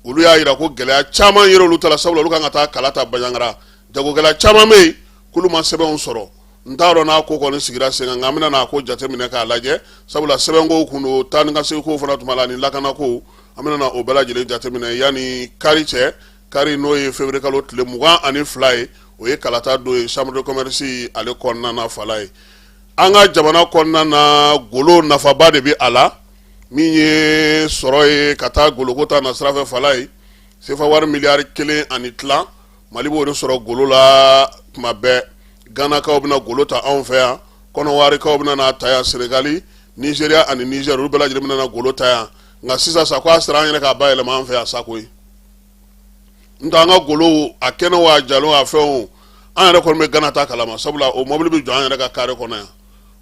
olu y'a jira ko gɛlɛya caman yɛrɛ olu ta la, sabula olu kan ka taa kala ta Banjagara. Jagokɛla caman bɛ yen k'olu ma sɛbɛnw sɔrɔ. N t'a dɔn n'a ko kɔni sigira sen kan, nka an bɛna n'a ko jateminɛ k'a lajɛ, sabula sɛbɛnko kun don, taa ni ka segin ko fana tun b'a la ani lakanako. An bɛna o bɛɛ lajɛlen jateminɛ yanni kari cɛ. Kari, n'o ye février kalo tile 22 ye, o ye kalata don ye chambre de commerce ale kɔnɔna na Falaye. An ka jamana kɔnɔna na, golo nafaba de bɛ a la. Min ye sɔrɔ ye ka taa goloko ta na sira fɛ Falaye, sefa wari miliyari 1 ni tila, Mali b'o de sɔrɔ golo la tuma bɛɛ. Ganakaw bɛna golo ta anw fɛ yan, Kɔnɔwarikaw bɛna n'a ta yan, Senegali, Nizeriya ani Nizɛri, olu bɛɛ lajɛlen bɛna golo ta yan. Nka sisan sa, ko a sera an yɛrɛ k'a bayɛlɛma an fɛ yan sa koyi. N tɛ an ka golo, a kɛnɛ o, a jalen, a fɛn o, an yɛrɛ kɔni bɛ Gana ta kalama, sabula o mɔbili bɛ jɔ an yɛrɛ ka kare kɔnɔ yan.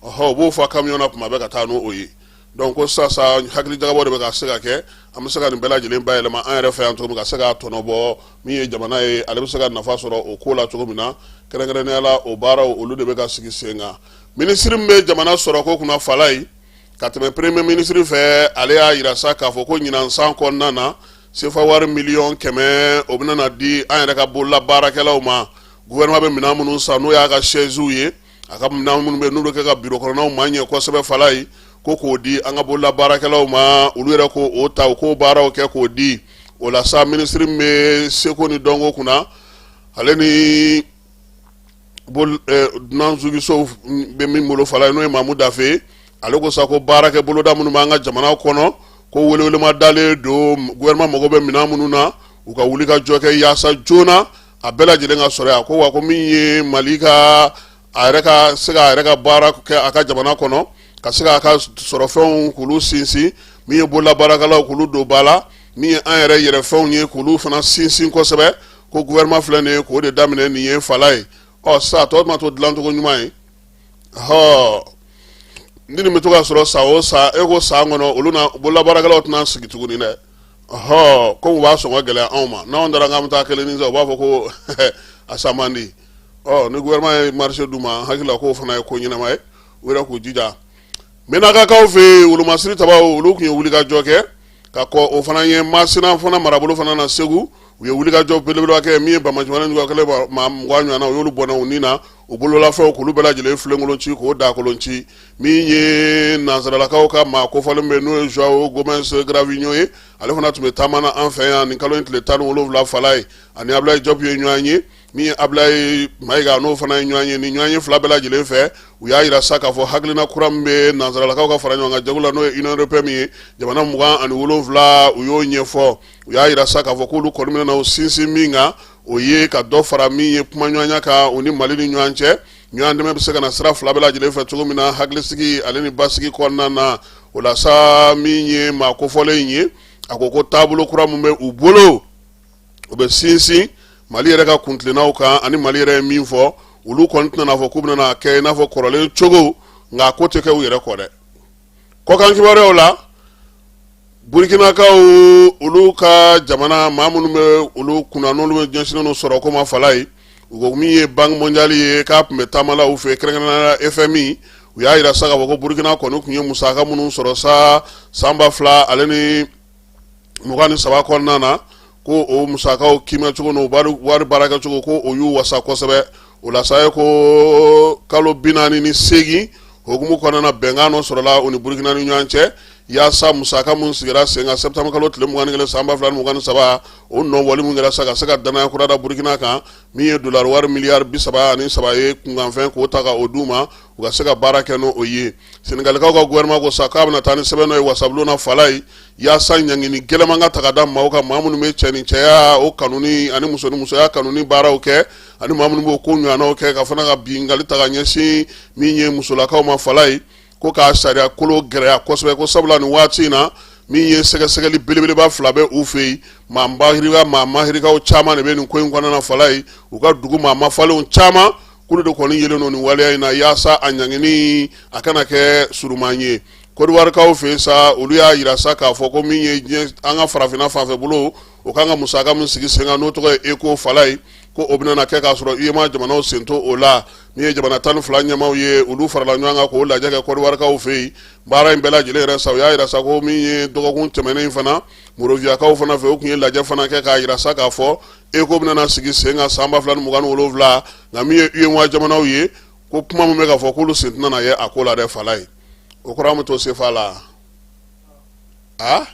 Ɔhɔ, u b'o fa kamiyɔn na tuma bɛɛ ka taa n'o ye. Donc ko sisan sa, hakili jagabɔ de bɛ ka se ka kɛ, an bɛ se ka nin bɛɛ lajɛlen bayɛlɛma an yɛrɛ fɛ yan cogo min, ka se k'a tɔnɔ bɔ. Min ye jamana ye, ale bɛ se ka nafa sɔrɔ o ko la cogo min na, kɛrɛnkɛrɛnnenya la, o baaraw, olu de bɛ ka sigi sen kan. Minisiri min bɛ jamana sɔrɔko kunna Falaye, ka tɛmɛ premier ministre fɛ, ale y'a jira sa k'a fɔ ko ɲinan san kɔnɔna na, sefa wari miliyɔn 100, o bɛna na di an yɛrɛ ka bolola baarakɛlaw ma. Gouvernement bɛ minɛn minnu san, n'o y'a ka chaisew ye, a ka minɛn minnu bɛ n'olu kɛ ka biro kɔnɔnaw maa ɲɛ kosɛbɛ Falaye, ko k'o di an ka bolola baarakɛlaw ma, olu yɛrɛ ko o ta, u k'o baaraw kɛ k'o di. O la sa, minisiri min bɛ seko ni dɔnko kunna, ale ni dunanjiginsow bɛ min bolo Falaye, n'o ye Mamu Dafe, ale ko sa ko baarakɛ boloda minnu b'an ka jamana kɔnɔ, ko welewelema dalen don gouvernement mago bɛ minɛn minnu na, u ka wuli ka jɔ kɛ yaasa joona a bɛɛ lajɛlen ka sɔrɔ yan. Ko wa, ko min ye Mali ka a yɛrɛ ka se k'a yɛrɛ ka baara kɛ a ka jamana kɔnɔ, ka se k'a ka sɔrɔfɛnw k'olu sinsin, min ye bolola baarakɛlaw k'olu don ba la, min ye an yɛrɛ yɛrɛfɛnw ye k'olu fana sinsin kosɛbɛ, ko gouvernement filɛ nin ye k'o de daminɛ nin ye Falaye. Ɔ sisan, a tɔ ma to dilancogo ɲuman ye. Hɔ, ni nin bɛ to ka sɔrɔ san o san, e ko san kɔnɔ, olu na bololabaarakɛlaw tɛna sigi tuguni dɛ. Ɔhɔ, komi u b'a sɔngɔ gɛlɛya anw ma, n'anw taara k'an bɛ taa kelen san, u b'a fɔ ko a san man di. Ɔ ni gouvernement ye marché d'u ma, n hakili la k'o fana ye ko ɲɛnama ye, u yɛrɛ k'u jija. Menakakaw fɛ yen, wolomasiri tabaw, olu tun ye wulikajɔ kɛ ka kɔ o fana ye Masina fana marabolo fana na Segu. U ye wulikajɔ belebeleba kɛ. Min ye banbaanciwale jugu kɛlen, maa 20 ɲɔgɔnna, u y'olu bɔnɛ u ni na, u bololafɛnw k'olu bɛɛ lajɛlen filenkolon ci, k'o dakolon ci. Min ye nansaralakaw ka maa kofɔlen bɛ, n'o ye Joao Gomes Cravinho ye, ale fana tun bɛ taama na an fɛ yan nin kalo in tile 17 Falaye, ani Ablaye Diop ye ɲɔgɔn ye. Min ye Ablaye Mayiga, n'o fana ye ɲɔgɔn ye. Ni ɲɔgɔn ye fila bɛɛ lajɛlen fɛ, u y'a jira sa k'a fɔ hakilina kura min bɛ nansaralakaw ka fara ɲɔgɔn kan jago la, n'o ye Union européenne min ye, jamana 27, u y'o ɲɛfɔ. U y'a jira sa k'a fɔ k'olu kɔni bɛna u sinsin min kan, o ye ka dɔ fara min ye kumaɲɔgɔnya kan u ni Mali ni ɲɔgɔn cɛ, ɲɔgɔn dɛmɛ bɛ se ka na sira fila bɛɛ lajɛlen fɛ cogo min na, hakilisigi ale ni basigi kɔnɔna na. O la sa, min ye maa kofɔlen in ye, a ko ko taabolo kura min bɛ u bolo, u bɛ sinsin Mali yɛrɛ ka kuntilennaw kan, ani Mali yɛrɛ ye min fɔ, olu kɔni tɛna fɔ k'u bɛna kɛ i n'a fɔ kɔrɔlen cogo. Nka a ko tɛ kɛ u yɛrɛ kɔ dɛ. Kɔkan kibaruyaw la, Burukinakaw olu ka jamana maa minnu bɛ olu kunna, n'olu bɛ ɲɛsinnen don sɔrɔko ma, falaye, u ko min ye Banque mondiale ye, k'a tun bɛ taama la u fɛ, kɛrɛnkɛrɛnnenya la FMI, u y'a jira sa k'a fɔ ko Burukina kɔni tun ye musaka minnu sɔrɔ sa san 2023 kɔnɔna na, ko o musakaw kiimɛcogo n'o wari baarakɛcogo, ko o y'u wasa kosɛbɛ. O la sa ye ko kalo 48 hukumu kɔnɔna na, bɛnkan dɔ sɔrɔla u ni Burukina ni ɲɔgɔn cɛ, yaasa musaka min sigira sen kan septembre kalo tile 21 san 2023, o nɔbɔli min kɛra sa ka se ka danaya kura da Burukina kan, min ye dolari wari miliyari 33 ye kunkanfɛn, k'o ta ka o d'u ma, u ka se ka baara kɛ n'o ye. Senegalikaw ka gouvernement ko sa k'a bɛna taa ni sɛbɛn dɔ ye wasabulon na, falaye, yaasa ɲangini gɛlɛman ka ta ka da maaw kan, maa minnu bɛ cɛ ni cɛya o kanuni ani muso ni musoya kanuni baaraw kɛ, ani maa minnu b'o ko ɲɔgɔnnaw kɛ, ka fana ka binkanni ta ka ɲɛsin min ye musolakaw ma, falaye, ko k'a sariya kolo gɛlɛya kosɛbɛ, ko sabula nin waati in na, min ye sɛgɛsɛgɛli belebeleba fila bɛ u fɛ yen, maa bahirika, maa mahirikaw caman de bɛ nin ko in kɔnɔna na, falaye, u ka dugu maa mafalenw caman k'olu de kɔni yelen don nin waleya in na, yaasa a ɲangini a kana kɛ suruman ye. Kɔdiwarikaw fɛ yen sa, olu y'a yira sa k'a fɔ ko min ye diɲɛ an ka farafinna fanfɛ bolo, o kan ka musaka min sigi sen kan, n'o tɔgɔ ye ECO, falaye, ko o bɛna kɛ k'a sɔrɔ UEMOA jamanaw sen t'o o la. Min ye jamana 12 ɲɛmaaw ye, olu farala ɲɔgɔn kan k'o lajɛ kɛ Kɔdiwarikaw fɛ yen. Baara in bɛɛ lajɛlen yɛrɛ sa, u y'a yira sa ko min ye dɔgɔkun tɛmɛnen in fana, Moroviyakaw fana fɛ, u tun ye lajɛ fana kɛ k'a yira sa k'a fɔ ECO bɛna sigi sen kan san 2027. Nka min ye UEMOA jamanaw ye, ko kuma min bɛ ka fɔ, k'olu sen tɛna ye a ko la dɛ, falaye. O kɔrɔ an bɛ to CFA la. Aa,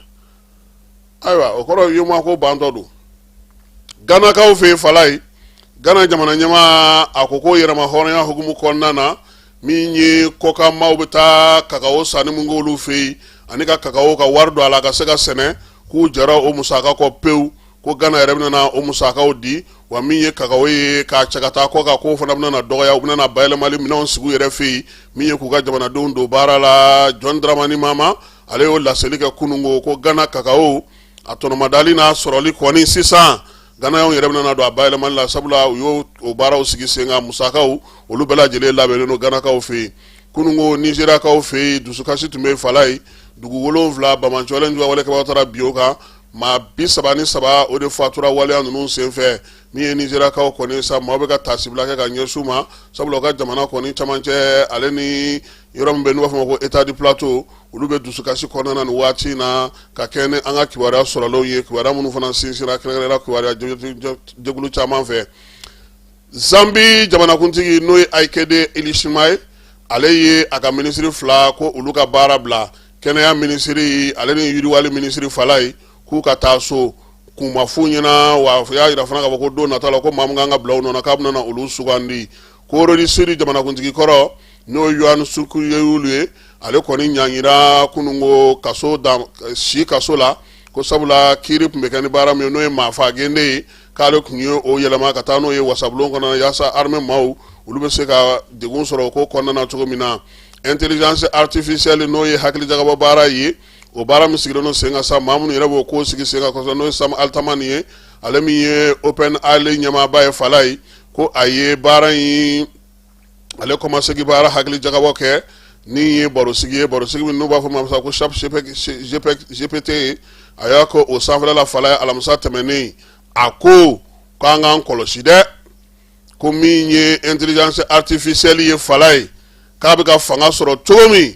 ayiwa, o kɔrɔ UEMOA ko bantɔ don. Ganakaw fɛ yen, falaye, Gana jamana ɲɛmaa, a ko ko yɛrɛma hɔrɔnya hukumu kɔnɔna na, min ye kɔkan maaw bɛ taa kakawo sanni mun k'olu fɛ yen, ani ka kakawo ka wari don a la ka se ka sɛnɛ, k'u jɛra o musaka kɔ pewu, ko Gana yɛrɛ bɛna o musakaw di. Wa min ye kakawo ye k'a cɛ ka taa kɔkan, k'o fana bɛna dɔgɔya, u bɛna bayɛlɛmali minɛnw sigi u yɛrɛ fɛ yen, min ye k'u ka jamanadenw don baara la. John Dramani Mahama, ale y'o laseli kɛ kununko, ko Gana kakawo a tɔnɔmadali n'a sɔrɔli kɔni sisan, Ganaw yɛrɛ bɛna don a bayɛlɛmali la, sabula u y'o o baaraw sigi sen kan, musakaw olu bɛɛ lajɛlen labɛnnen don Ganakaw fɛ yen. Kununko, Nizeriyakaw fɛ yen, dusukasi tun bɛ, falaye, dugu 7 banbaanciwale juguya walekɛbaaw taara bin o kan, maa 33 o de fatura waleya ninnu senfɛ. Min ye Nizeriyakaw kɔni sa, maaw bɛ ka taasibila kɛ ka ɲɛsin u ma, sabula u ka jamana kɔni camancɛ ale ni yɔrɔ min bɛ n'u b'a fɔ ma ko État du Plateau, olu bɛ dusukasi kɔnɔna na nin waati in na, ka kɛɲɛ ni an ka kibaruya sɔrɔlenw ye, kibaruya minnu fana sinsinra kɛrɛnkɛrɛnnenya kibaruya jɛkulu caman fɛ. Zambi jamanakuntigi, n'o ye Hakainde Hichilema ye, ale ye a ka minisiri fila ko olu ka baara bila, kɛnɛya minisiri ale ni yiriwali minisiri, falaye, k'u ka taa so, kun ma f'u ɲɛna. Wa y'a jira fana k'a fɔ ko don nata la, ko maa min kan ka bila u nɔ na, k'a bɛna olu sugandi. Corée du Sud jamanakuntigi kɔrɔ, n'o ye Yoon Suk Yeol ye, ale kɔni ɲangira kununko kaso dan si kaso la, ko sabula kiiri tun bɛ kɛ ni baara min ye, n'o ye maafa gende ye, k'ale tun ye o yɛlɛma ka taa n'o ye wasabulon kɔnɔ, yaasa armée maaw olu bɛ se ka degun sɔrɔ o ko kɔnɔna na cogo min na. Intelligence artificielle, n'o ye hakilijagabɔ baara ye, o baara min sigilen don sen kan sa, maa minnu yɛrɛ b'o ko sigi sen kan kosɛbɛ, n'o ye Sam Altman ye, ale min ye OpenAI ɲɛmaaba ye, falaye, ko a ye baara in ale kɔmasegin baara hakili jagabɔ kɛ ni ye barosigi ye, barosigi min n'u b'a fɔ ma sa ko Chat GPT ye, a y'a kɛ o sanfɛla la, falaye, alamisa tɛmɛnen. A ko k'an k'an kɔlɔsi dɛ, ko min ye intelligence artificielle ye, falaye, k'a bɛ ka fanga sɔrɔ cogo min,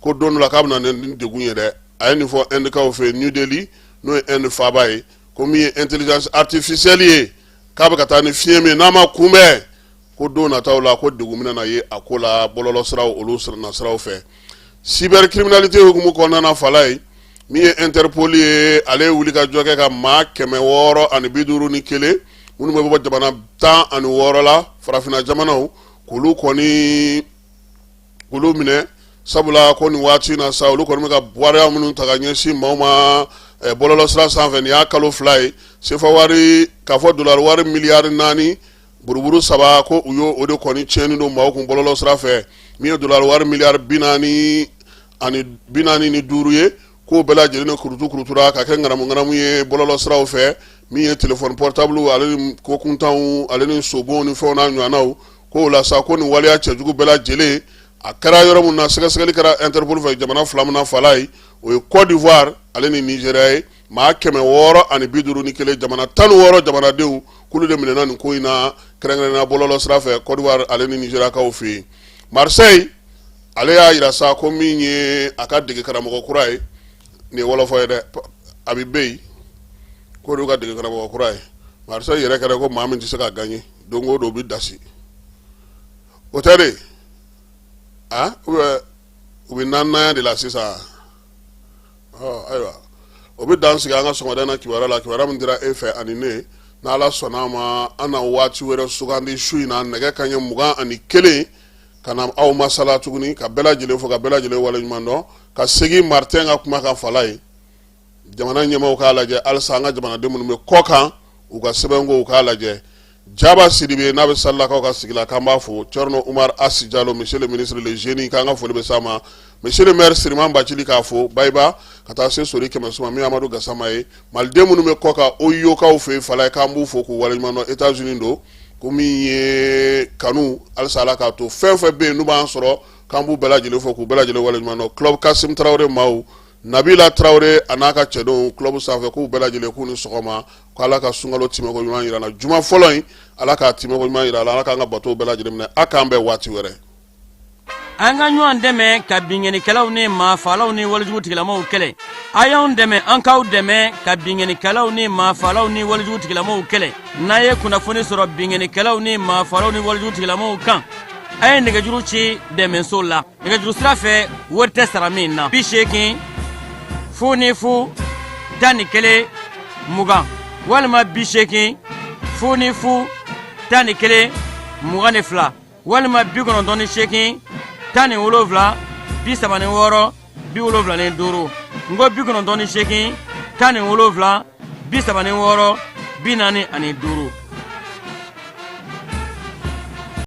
ko don dɔ la k'a bɛna ni degun ye dɛ. A ye nin fɔ Indikaw fɛ New Delhi, n'o ye Inde faaba ye, ko min ye intelligence artificielle ye, k'a bɛ ka taa ni fiɲɛ min, n'a ma kunbɛn, ko don nataw la, ko degun bɛna na ye a ko la bɔlɔlɔsiraw olu nasiraw fɛ. Cybercriminalité hukumu kɔnɔna na, falaye, min ye Interpol ye, ale ye wuli ka jɔ kɛ ka maa 651 minnu bɛ bɔ jamana 16 la, farafinna jamanaw, k'olu kɔni olu minɛ, sabula ko nin waati na sa, olu kɔni bɛ ka waleya minnu ta ka ɲɛsin maaw ma bɔlɔlɔsira sanfɛ, nin y'a kalo 2 ye, sefa wari k'a fɔ dolari wari miliyari 4 buruburu 3, ko u y'o o de kɔni tiɲɛni don maaw kun bɔlɔlɔ sira fɛ, min ye dolari wari miliyari 45 ye, k'o bɛɛ lajɛlen de kurutu kurutura ka kɛ ŋanamu ŋanamu ye bɔlɔlɔ siraw fɛ, min ye telefɔni portable ale ni kokuntanw ale ni sobonw ni fɛnw n'a ɲɔgɔnnaw. K'o la sa, ko nin waleya cɛjugu bɛɛ lajɛlen A kɛra yɔrɔ min na, sɛgɛsɛgɛli kɛra Interpol fɛ jamana fila min na Falaye, o ye Côte d'Ivoire ale ni Nigéria ye. Maa 651, jamana 16 jamanadenw, k'olu de minɛna nin ko in na, kɛrɛnkɛrɛnnenya bɔlɔlɔ sira fɛ, Côte d'Ivoire ale ni Nigériakaw fɛ yen. Marseille ale y'a yira sa ko min ye a ka dege karamɔgɔ kura ye, nin ye wɔlɔfɔ ye dɛ, Habib Beye, k'o de y'u ka dege karamɔgɔ kura ye. Marseille yɛrɛ kɛra ko maa min tɛ se ka gagner, don o don u bɛ dasi, o tɛ de ah, ou bien u bɛ naananaya de la sisan. Ɔ ayiwa, o bɛ dan sigi an ka sɔgɔmada in na kibaruya la, kibaruya min dira e fɛ ani ne. N'Ala sɔnna a ma, an na waati wɛrɛ sugandi su in na, nɛgɛ kanɲɛ 21, ka na aw masala tuguni, ka bɛɛ lajɛlen fo, ka bɛɛ lajɛlen waleɲuman dɔn, ka segin Martin ka kuma kan Falaye. Jamana ɲɛmaaw k'a lajɛ halisa, an ka jamanaden minnu bɛ kɔ kan, u ka sɛbɛnko, u k'a lajɛ. Jaba Sidibe n'a bɛ Salilakaw ka sigi la, k'an b'a fo. Thierno Oumar Asi Jalo, monsieur le ministre le génie, k'an ka foli bɛ s'a ma. Monsieur le maire Siriman Bacili, k'a fo. Bayiba ka taa se Sori Kɛmɛso ma, min Amadu Gasama ye. Maliden minnu bɛ kɔ kan, Oyokaw fɛ yen Falaye, k'an b'u fo k'u waleɲuman dɔn. États-Unis don ko min ye kanu, halisa Ala k'a to fɛn fɛn bɛ yen n'u b'an sɔrɔ, k'an b'u bɛɛ lajɛlen fo k'u bɛɛ lajɛlen waleɲuman dɔn. Club Kasim Tarawele maaw, Nabila Tarawele a n'a ka cɛdenw club sanfɛ, k'u bɛɛ lajɛlen k'u ni sɔgɔma, ko Ala ka sunkalo tɛmɛko ɲuman yira an na. Juma fɔlɔ in, Ala k'a tɛmɛko ɲuman yira an na, Ala k'an ka batow bɛɛ lajɛlen minɛ. A k'an bɛn waati wɛrɛ. An ka ɲɔgɔn dɛmɛ ka binkannikɛlaw ni maafalaw ni walejugu tigilamaw kɛlɛ. A y'anw dɛmɛ, an k'aw dɛmɛ ka binkannikɛlaw ni maafalaw ni walejugu tigilamaw kɛlɛ. N'a ye kunnafoni sɔrɔ binkannikɛlaw ni maafalaw ni walejugu tigilamaw kan, a ye nɛgɛjuru ci dɛmɛso la nɛgɛjuru sira fɛ, wari tɛ sara min na: 80 00 11 20 walima 80 00 11 22 walima 98 17 36 75. N ko 98 17 36 45.